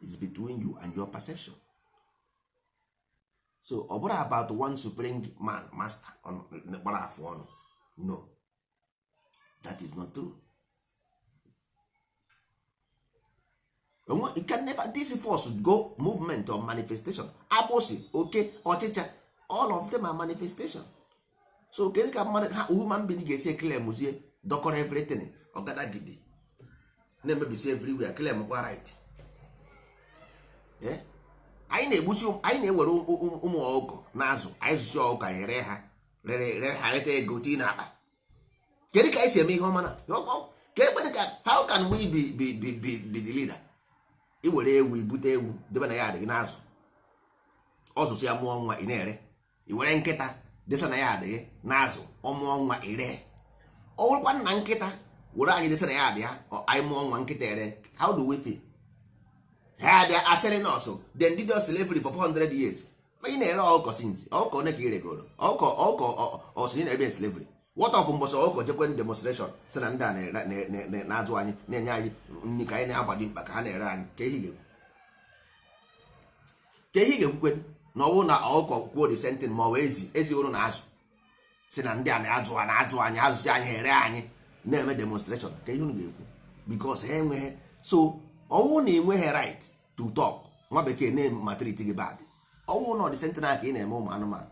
is between you and your perception. So ọ bụrụ about one supreme man, master gbara afụ ọnụ, no, that is not true. You can never this force go movement or manifestation. Agbụsị, oke ọchịcha, all of them are manifestation. So kedu ka mmadụ ha, human being, ga-esi eclaimzie dọkọrọ everything, ọgadagidi na-emebisi everywhere, claim kwa right? Eh? Anyị na-egbusi, anyị na-ewere ụmụ ọkụkọ na azụ anyị zụsi ọkụkọ, anyị ree ha, rere rere ha, reta ego tii n'akpa. Kedu ka anyị si eme ihe ọma na ka ekpere ka how can we be the leader? I were ewu, ibute ewu debe na ya adịghị n'azụ, ọzụzụ ya mụọ nwa, ị na-ere. I were nkịta desa na ya adịghị n'azụ, ọmụọ nwa, ire. Ọ bụrụkwa nna nkịta were anyị desa na ya adị ha, anyị mụọ nwa, nkịta ere. How do we feel? Ha dị asịrị nọọsụ, then did us slavery for 400 years. Ma ị na-ere ọkụkọ since ọkụkọ one ka ị regoro ọkụkọ? Ọkụkọ ọsụ ị na-ebe slavery. What of mbọsị ọkụkọ jekwe demonstration sị na ndị a na-azụ anyị, na-enye anyị nri ka anyị na-agbadi mkpa, ka ha na-ere anyị? Ka ihe ga-ekwu, ka ihe ga-ekwukwe na ọ bụrụ na ọkụkọ kwuo the same thing, ma ọ bụ ezi ezi ụrụ na azụ si na ndị a na-azụ a na-azụ anyị, azụzi anyị, ere anyị, na-eme demonstration, ka ihe unu ga-ekwu? Because ha enweghị. So ọwụ na enweghị right to talk, nwa bekee na-maltreat gị bad. Ọwụ na the same thing ka ị na-eme ụmụ anụmanụ,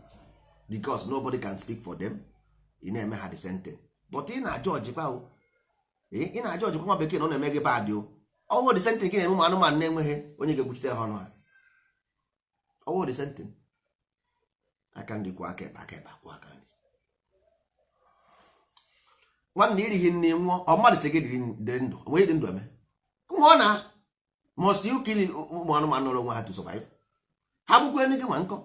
because nobody can speak for them, ị na-eme ha the same thing. But ị na-ajọ ọjikwa o, ị na-ajọ ọjikwa nwa bekee na ọ na-eme gị bad o. Ọwụ the same thing ka ị na-eme ụmụ anụmanụ na-enweghị onye ga-ekwuchite ha ọnụ ha. Ọwụ the same thing. Aka nri kwụ aka ekpe, aka ekpe akwụ aka nri. Nwanne, irighi nne nwụọ. Ọ mmadụ sị gị dịrị ndụ, onwe dị ndụ eme nwụọ na must you kill ụmụ anụmanụ nọrọ onwe ha to survive? Ha gbukwe gị nwa nkọ,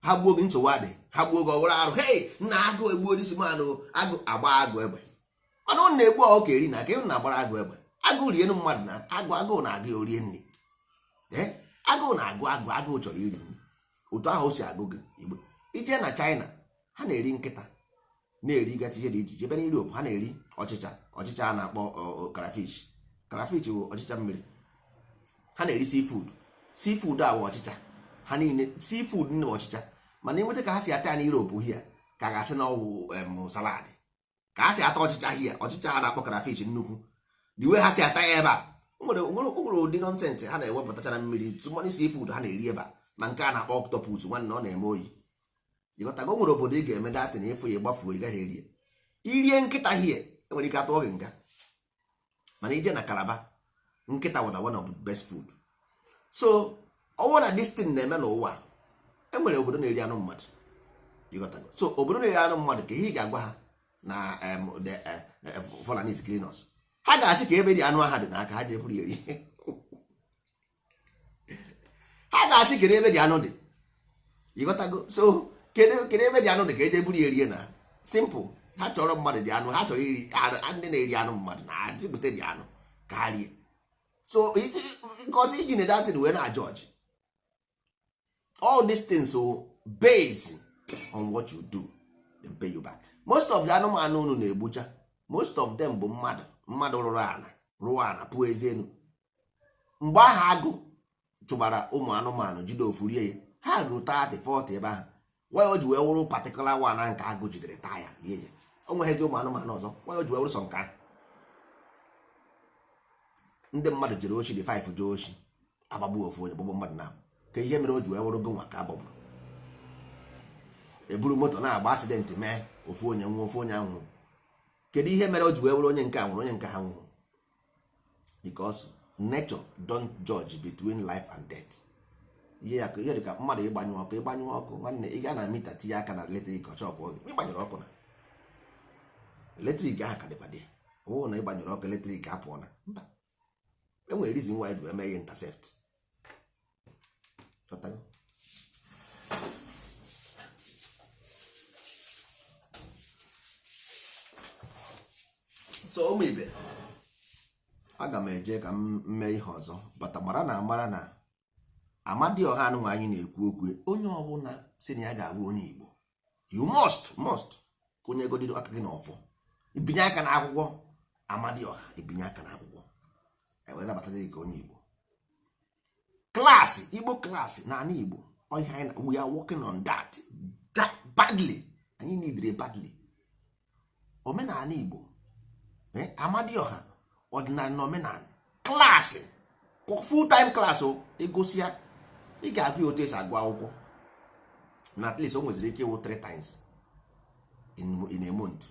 ha gbuo gị, nsogbu adị. Ha gbuo gị, ọwụrụ arụ. Hei nna, agụ egbuo n'isi manụ, agụ agba agụ egbe. Mana ụnụ na-egbu ọkụkọ eri na ka ịnụ na-agbara agụ egbe. Agụ rienu mmadụ na agụ, agụụ na-agụ ya orie nri. Ee, agụụ na-agụ agụ, agụụ chọrọ iri nri. Otu ahụ o si agụ gị igbe ije na China, ha na-eri nkịta, na-erigasị ihe dị iche iche. Ebe na Europe, ha na-eri ọchịcha, ọchịcha a na-akpọ crayfish. Crayfish bụ ọchịcha mmiri. Ha na-eri seafood. Seafood a bụ ọchịcha. Ha niile seafood bụ ọchịcha. Mana enweta ka ha si ata ya na Europe hia. Ka a ga-asị na ọwụ salad ka a si ata ọchịcha hie, ọchịcha ha na-akpọ crayfish nnukwu, the way ha si ata ya ebe a, o nwere ụdị nonsense ha na-ewepụtacha na mmiri, too seafood ha na-eri ebe a. Ma nke a na-akpọ octopus, nwanne, ọ na-eme oyi. Ịghọtago? Nwere obodo ị ga-eme datin ịfụ ya, gbafuo, ị gaghị erie. Irie nkịta hie, enwere ike atụọ gị nga. Mana ije na Calabar, nkịta wụ na one of the best food. So ọwụ na this thing na-eme n'ụwa, enwere obodo na-eri anụ mmadụ. Ịghọtago? So obodo na-eri anụ mmadụ, ka ihe ị ga-agwa ha na the Fulani is killing us, ha ga-asị ka ebe dị anụ aha dị n'aka ha ji eburu ya eri. Ha ga-asị, kedu ebe dị anụ dị? Ịghọtago? So kedu ebe dị anụ dị ka eje buru ya erie? Na simple, ha chọrọ mmadụ dị anụ, ha chọrọ iri ndị na-eri anụ mmadụ na adịbute dị anụ ka ha rie. So because iji na datin wee na judge all these things, so based on what you do, them pay you back. Most of the anụmanụ unu na-egbucha, most of them bụ mmadụ, mmadụ rụrụ ana, rụọ ana, pụọ ezi enu. Mgbe ahụ agụ chụbara ụmụ anụmanụ, jide ofu rie ya, ha ruru 30 40 ebe ahụ. Why o ji wee wụrụ particular one nke agụ jidere taa ya, rie ya? O nweghịzi ụmụ anụmanụ ọzọ. Why o ji wee wụrụ sọ nke ahụ? Ndị mmadụ jere ochi dị 5, jee ochi, agbagbu ofu onye, gbagbu mmadụ na ka ihe mere o ji wee wụrụ gị nwa ka agbagburu. Eburu moto na-agba, accident mee, ofu onye nwụọ, ofu onye anwụrụ. Kedu ihe mere o ji wee wụrụ onye nke a nwụrụ, onye nke ha nwụrụ? Because nature don't judge between life and death. Ihe ya, ihe dị ka mmadụ ịgbanyụ ọkụ, ịgbanyụ ọkụ, nwanne, ị gaa na meter, tinye aka na electric, ọchọpụ gị. Ịgbanyụrụ ọkụ na electric ahụ ka dịkwa dị. Ọwụ na ịgbanyụrụ ọkụ, electric apụọ na mba. Enwere reason why ji wee mee ihe intercept. Ghọtago? So ụmụ ibe, aga m eje ka m mee ihe ọzọ bata. Mara na amara na Amadioha anụnwa anyị na-ekwu okwu, onye ọbụla si na ya ga-abụ onye Igbo, you must kụnyegodi aka gị n'ọfọ, ibinye aka n'akwụkwọ Amadioha, ibinye aka n'akwụkwọ, ewee nabatazi gị ka onye Igbo. Class, Igbo class na ala Igbo, ọ ihe anyị we are working on that badly. Anyị need badly omenala Igbo, Amadioha, ọdịnala na omenala class, full time class. O ịgụsịa, ị ga-agụ ya otu esi agụ akwụkwọ na at least o nweziri ike ịwụ three times in a month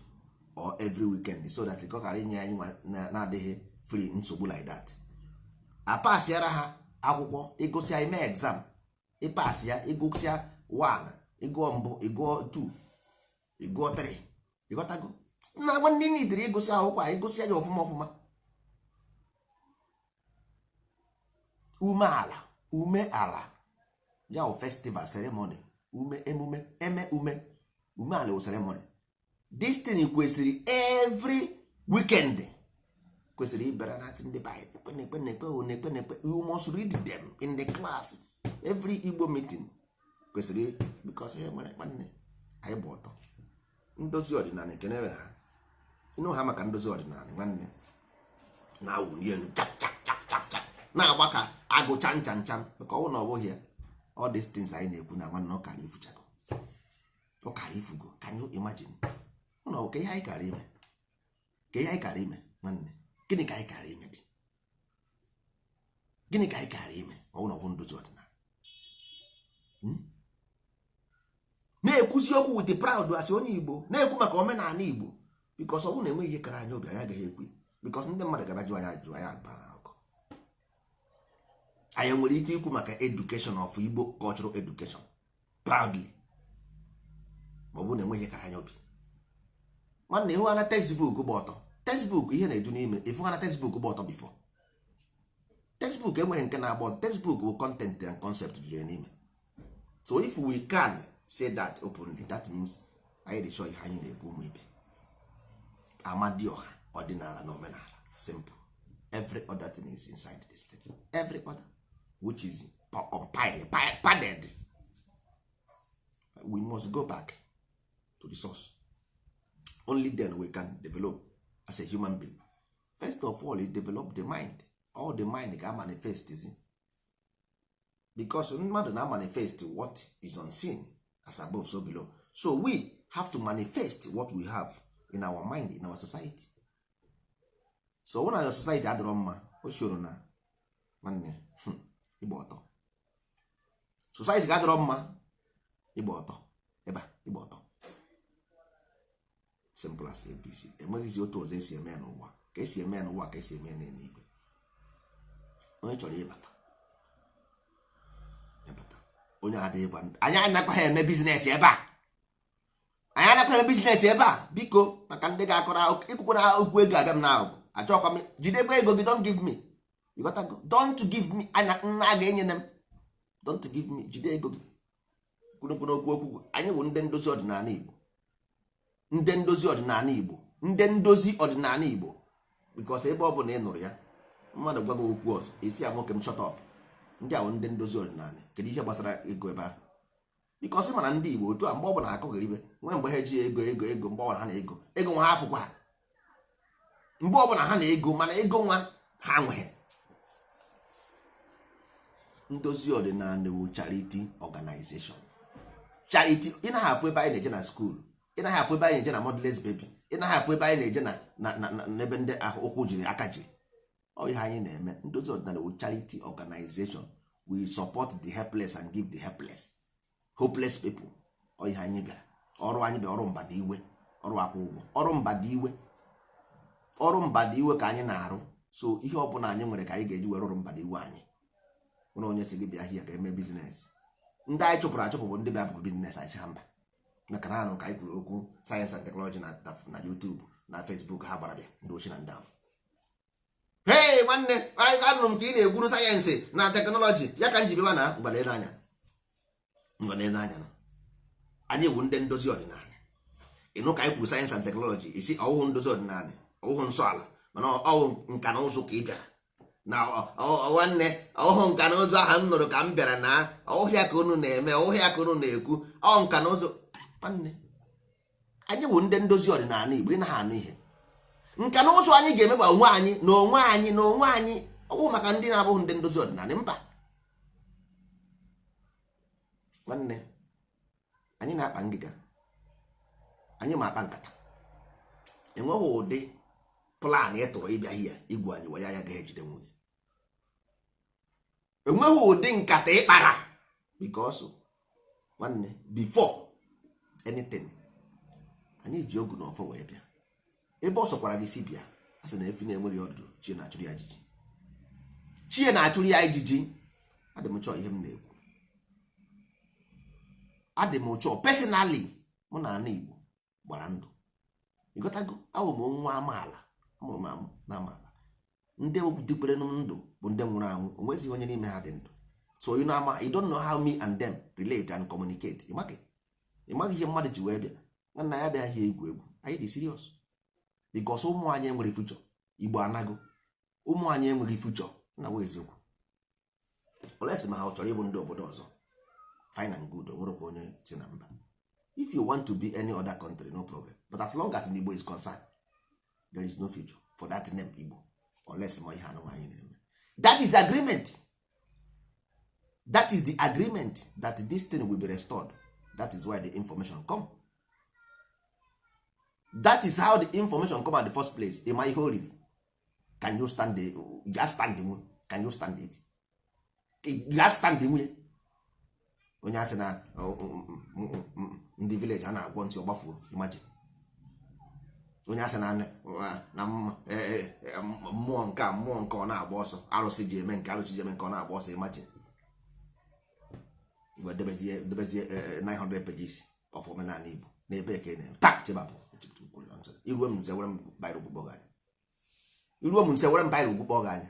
or every weekend, so that ọ ghara inye anyị na-adịghị free nsogbu like that. Apasịara ha akwụkwọ, ịgụsịa, ime exam, ịpasị ya, ịgụsịa 1, ịgụọ mbụ, ịgụọ 2, ịgụọ 3. Ịghọtago? Na nwanne, nidiri ịgụsị akwụkwọ a, ịgụsịa ya ọfụma ọfụma. Umeala, umeala ya wụ festival, ceremony, ume, emume, eme ume, umeala wụ ceremony. This thing kwesịrị every weekend, kwesịrị ịbịara na ndị Bible ekpe na-ekpe na-ekpe na-ekpe na-ekpe. You must read them in the class every Igbo meeting kwesịrị, because ihe nwere, nwanne, anyị bụ ọtọ ndozi ọdịnala. Ekene mere ha ịnụ ha maka ndozi ọdịnala, nwanne, na-awụli elu chap chap chap chap chap, na-agba ka agụ cham cham cham, maka ọnwụ na ọ bụghị ya, all these things anyị na-ekwu na, nwanne, ọ kara ifuchago, ọ kara ifugo. Can you imagine? Ụlọ ka ihe anyị kara ime, ka ihe anyị kara ime, nwanne, gịnị ka anyị kara ime dị? Gịnị ka anyị kara ime? Ọ bụrụ na ọ bụ ndozi ọdịnala na-ekwuzi okwu with proud asị onye Igbo na-ekwu maka omenala Igbo, because ọ bụrụ na enweghị ihe kara anyị obi, anyị agaghị ekwu, because ndị mmadụ ga-abịa jụ anyị ajụjụ, anyị abara ọkụ. Anyị nwere ike ikwu maka education of Igbo cultural education proudly ma ọ bụrụ na enweghị ihe kara anyị obi. Nwanne, ịhụ na textbook gba ọtọ, textbook ihe na-eju n'ime. Ịfụ na textbook gba ọtọ before, textbook enweghị nke na-agba ọtọ. Textbook bụ content and concept juru ya n'ime. So if we can say that openly, that means anyị dị sure ihe anyị na-ekwu. Ụmụ ibe, Amadioha, ọdịnala na omenala, simple. Every other thing is inside this thing, every other which is compiled, padded. We must go back to the source. Only then we can develop as a human being. First of all, you develop the mind. All the mind ga manifest is because mmadụ na manifest what is unseen, as above so below. So we have to manifest what we have in our mind, in our society. So when our society adịrọ mma, o shoro na nwanne, ịgba ọtọ. Society ga-adịrọ mma, ịgba ọtọ ebe a, ịgba ọtọ. Simple as ABC. Enweghịzi otu ọzọ esi eme ya n'ụwa. Ka esi eme ya n'ụwa ka esi eme ya n'eluigwe. Onye chọrọ ịbata, ịbata. Onye adịghị gwa anyị anakwaghị eme business ebe a. Anyị anakwaghị eme business ebe a. Biko, maka ndị ga-akọrọ ikwukwe na okwu ego abịa m n'akụkụ, achọkwa m jidekwa ego gị. Don't give me. You got to go. Don't give me. Anya nna a ga-enye m. Don't give me. Jide ego gị. Kwurukwuru okwu okwu. Anyị bụ ndị ndozi ọdịnala Igbo, ndị ndozi ọdịnala Igbo, ndị ndozi ọdịnala Igbo, because ebe ọ bụla ị nụrụ ya, mmadụ gwa gị okwu ọzọ, esi ya, "Nwoke m, shut up." Ndị a bụ ndị ndozi ọdịnala. Kedu ihe gbasara ego ebe ahụ? Because mana ndị Igbo otu a, mgbe ọ bụla akụghịrị ibe nwee mgbe ha eji ego, ego, ego, mgbe ọbụla ha na ego, ego nwa ha afụkwa ha, mgbe ọbụla ha na ego, mana ego nwa ha nweghị. Ndozi ọdịnala wu charity organization, charity. Ị naghị afụ ebe anyị na-eje na school, ị naghị afụ ebe anyị na-eje na motherless baby, ị naghị afụ ebe anyị na-eje na n'ebe ndị ahụ ụkwụ jiri aka jiri. Ọ ihe anyị na-eme. Ndozi ọdịnala wu charity organization. We support the helpless and give the helpless, hopeless people. Ọ ihe anyị bịara, ọrụ anyị bịara, ọrụ mba dị iwe, ọrụ akwụ ụgwọ, ọrụ mba dị iwe, ọrụ mba dị iwe ka anyị na-arụ. So ihe ọbụla anyị nwere ka anyị ga-eji were ọrụ mba dị iwe. Anyị nwere onye si gị bịa hia ka eme business. Ndị anyị chụpụrụ achụpụ bụ ndị bịa bụ business. Anyị sị ha mba, maka na ha nụrụ ka anyị kwuru okwu science and technology na YouTube na Facebook. Ha gbara bịa, ndị ochie na ndị ahụ. Hey, nwanne, anụrụ m ka ị na-egwuru science na technology ya ka m ji bịawa na mgbalele anya, mgbalele anya. Anyị bụ ndị ndozi ọdịnala. Ịnụ ka anyị kwuru science and technology, isi ọwụhụ ndozi ọdịnala, ọwụhụ nsọ ala, mana ọwụ nka na ụzụ ka ị bịara na. Nwanne, ọhụụ nka na ụzụ aha m nụrụ ka m bịara na ọhịa ka unu na-eme, ọhịa ka unu na-ekwu, ọ nka na ụzụ. Nwanne, anyị bụ ndị ndozi ọdịnala Igbo. Ị naghị anụ ihe nka na ụzụ anyị ga-emegba onwe anyị na onwe anyị na onwe anyị. Ọ bụghị maka ndị na-abụghị ndị ndozi ọdịnala. Mba, nwanne, anyị na-akpa ngịga, anyị ma akpa nkata. Enweghị ụdị plan ị tụrụ ịbịa hia igwu anyị wa ya ya ga-ejide nwunye. Enweghị ụdị nkata ị kpara, because nwanne, before anything, anyị ji ogu na ọfọ wee bịa. Ebe ọ sọkwara gị si bịa, a sị na efi na-enweghị ọdụdụ, chi na-achụrụ ya ijiji, chi na-achụrụ ya ijiji. Adị m chọọ ihe m na-ekwu, adị m chọọ personally. Mụ na ana Igbo gbara ndụ, ịghọtago? Awụ m nwa amaala, amụrụ m amụ na amaala. Ndị dịkwere ndụ bụ ndị nwụrụ anwụ. Onwezighị onye n'ime ha dị ndụ. So you know, ama you don't know how me and them relate and communicate. Ịmaghị, ịmaghị ihe mmadụ ji wee bịa. Nwanna ya bịaghị egwu egwu. Anyị dị serious because ụmụ anyị enwere future. Igbo anago, ụmụ anyị enweghị future. Na wa eziokwu, olesi ma ha chọrọ ịbụ ndị obodo ọzọ, fine and good. Onwerekwa onye si na mba. If you want to be any other country, no problem, but as long as Igbo is concerned, there is no future for that name Igbo, unless ma ihe anụ anyị na-eme. That is the agreement, that is the agreement that this thing will be restored. That is why the information come. That is how the information come at the first place. Ịma ihe o riri? Can you stand the just stand the, can you stand it? Just stand the nwunye onye asị na ndị village a na-agwọ ntị ọgbafuo. Imagine onye asị na mmụọ nke a, mmụọ nke ọ na-agba ọsọ, arụsị ji eme nke, arụsị ji eme nke, ọ na-agba ọsọ. Imagine wee debezie 900 pages of omenala Igbo n'ebe eke na-eme taa. Tibapụ iruo m nse, were m baịrị ugwu kpọọ anya. Iruo m nse, were m baịrị ugwu kpọọ anya.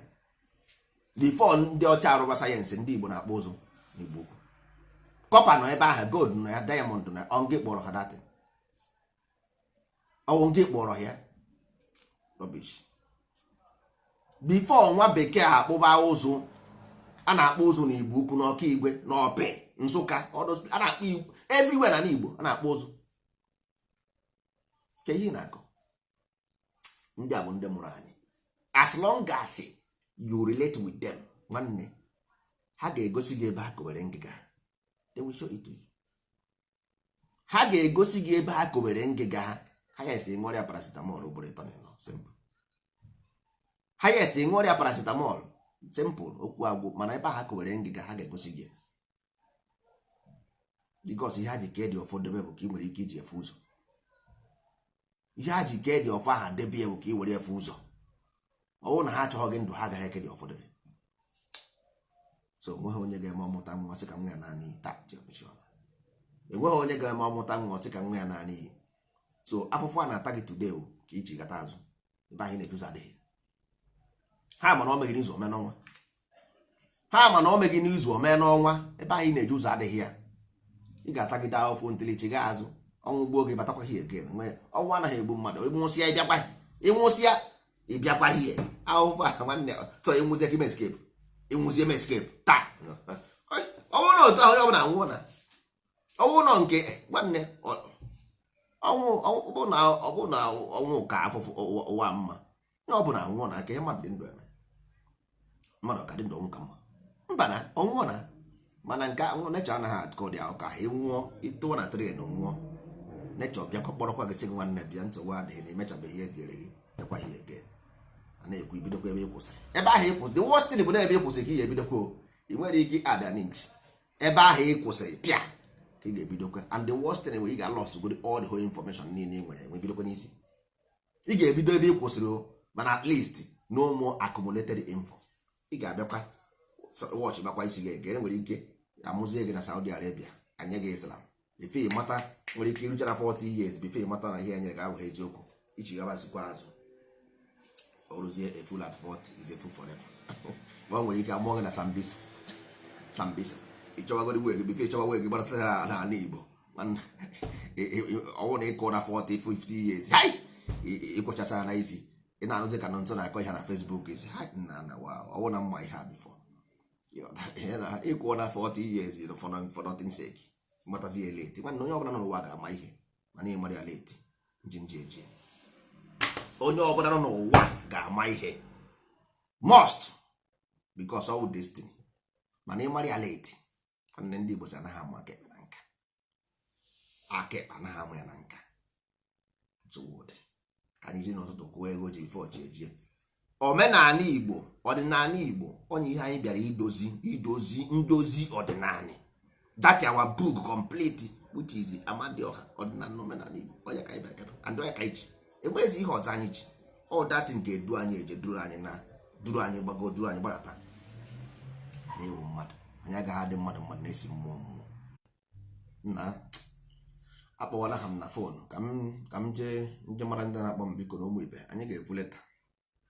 Before ndị ọcha arụba science, ndị Igbo na-akpụ ụzụ n'Igbo ukwu. Copper nọ ebe ahụ, gold nọ ya, diamond nọ ya. Ọ ngị kpọrọ ha datin? Ọwụ ngị kpọrọ ya rubbish? Before nwa bekee akpụba ụzụ, a na-akpụ ụzụ na Igbo ukwu, na Ọkaigwe, na Ọpị Nsụka, a na-akpụ everywhere na Igbo a na-akpụ ụzụ. Ke ihe na-akọ? Ndị a bụ ndị mụrụ anyị. As long as you relate with them, nwanne, ha ga-egosi gị ebe ha kowere ngịga. They will show it to you. Ha ga-egosi gị ebe ha kobere ngịga ha. Highest, ṅụọrịa paracetamol ugboro 3 na 4, simple. Highest, ṅụọrịa paracetamol, simple, okwu agwụ. Mana ebe ha kobere ngịga, ha ga-egosi gị, because ihe ha ji kee dị ọfọ debe bụ ka ị nwere ike iji efe ụzọ. Ihe ha ji kee dị ọfọ aha debe ya bụ ka ị were efe ụzọ. Ọ bụrụ na ha achọghị gị ndụ, ha agaghị eke dị ọfọ debe. So onweghị onye ga-eme ọmụta nwa sị ka nwa ya naanị iyi taa. Enweghị onye ga-eme ọmụta nwa sị ka nwa ya naanị iyi. So afụfụ a na-ata gị today o ka iji gata azụ ebe anyị na-ejuzi adịghị. Ha ma na o meghị n'izu, ome n'ọnwa. Ha ma na o meghị n'izu, ome n'ọnwa. Ebe anyị na-eji ụzọ adịghị ya, ị ga-atagide ahụfụ ntilichi gaa azụ. Ọnwụ gbuo gị, batakwa hie again. Nwee ọnwụ anaghị egbu mmadụ. Ịnwụsịa, ịbịakwa. Ịnwụsịa, ịbịakwa hie ahụfụ a, nwanne. So ịnwụzie gị escape, ịnwụzie m escape taa. Ọ bụrụ na otu ahụ, onye ọbụla nwụọ na ọnwụ nọ nke nwanne ọnwụ ọ bụ na ọnwụ ka afụfụ ụwa mma. Onye ọbụla nwụọ na aka ihe mmadụ dị ndụ eme, mmadụ ka dị ndụ, ọnwụ ka mma. Mba, na ọnwụọ na mana nke nechọ anaghị akọ dị ahụ ka ị nwụọ, ịtụọ na train nwụọ, nechọ bịakọ kpọrọkwa gị, sị gị, "Nwanne, bịa, nsogbu adịghị na emechabeghị ihe etinyere gị." Bịakwa ihe ege a na-ekwu, ibidokwa ebe ị kwụsịrị. Ebe ahụ ị kwụsịrị, the worst thing bụ na ebe ị kwụsịrị ka ị ga-ebidokwa. Ị nwere ike add an inch ebe ahụ ị kwụsịrị, pịa ka ị ga-ebidokwa. And the worst thing bụ ị ga-lost good all the whole information niile ị nwere enwe, bidokwa n'isi. Ị ga-ebido ebe ị kwụsịrị o, mana at least no more accumulated info. Ị ga-abịakwa watch bakwa isi gị ege. Nwere ike amụzie gị na Saudi Arabia, anye gị Islam before ị mata. Nwere ike irucha na 40 years before ị mata na ihe e nyere gị abụghị eziokwu. Ichi gabazikwa azụ o ruzie. A fool at 40 is a fool forever. Ma o nwere ike amụọ gị na Sambisa. Sambisa, ịchọwagoro wee gị before ịchọwa wee gị gbadata n'ala Igbo. Ọnwụ na ịkụ na 40 50 years, hai, ịkwụchacha na isi, ị na-anụzi ka nọ nso na-akọ ihe na Facebook isi hai nna na wa ọwụ na mma ihe a before ịkwụọ na 40 years for nothing sake. Matazi ya late, nwanne. Onye ọbụla nọ n'ụwa ga-ama ihe, mana ịmara ya late. Njinji eji onye ọbụla nọ n'ụwa ga-ama ihe must, because all destiny, mana ịmara ya late, nwanne. Ndị Igbo si anaghị amụ aka ekpe na nka. Aka ekpe anaghị amụ ya na nka. Nsogbu dị. Ka anyị ji n'ụtụtụ kwụọ ego ji before chi ejie. Omenala Igbo, ọdịnala Igbo, onye ihe anyị bịara idozi, idozi ndozi ọdịnala. That our book complete, which is Amadioha, ọdịnala na omenala Igbo. Onye ka anyị bịara ebe and onye ka anyị ji enweghịzi ihe ọzọ anyị ji. All that nke edu anyị eje, duru anyị na duru anyị gbago, duru anyị gbadata na-ewu mmadụ. Anyị agaghị adị mmadụ, mmadụ na-esi mmụọ mmụọ. Na akpọwala ha m na phone ka m jee nje mara ndị na-akpọ m. Biko na ụmụ ibe, anyị ga-ekwu later.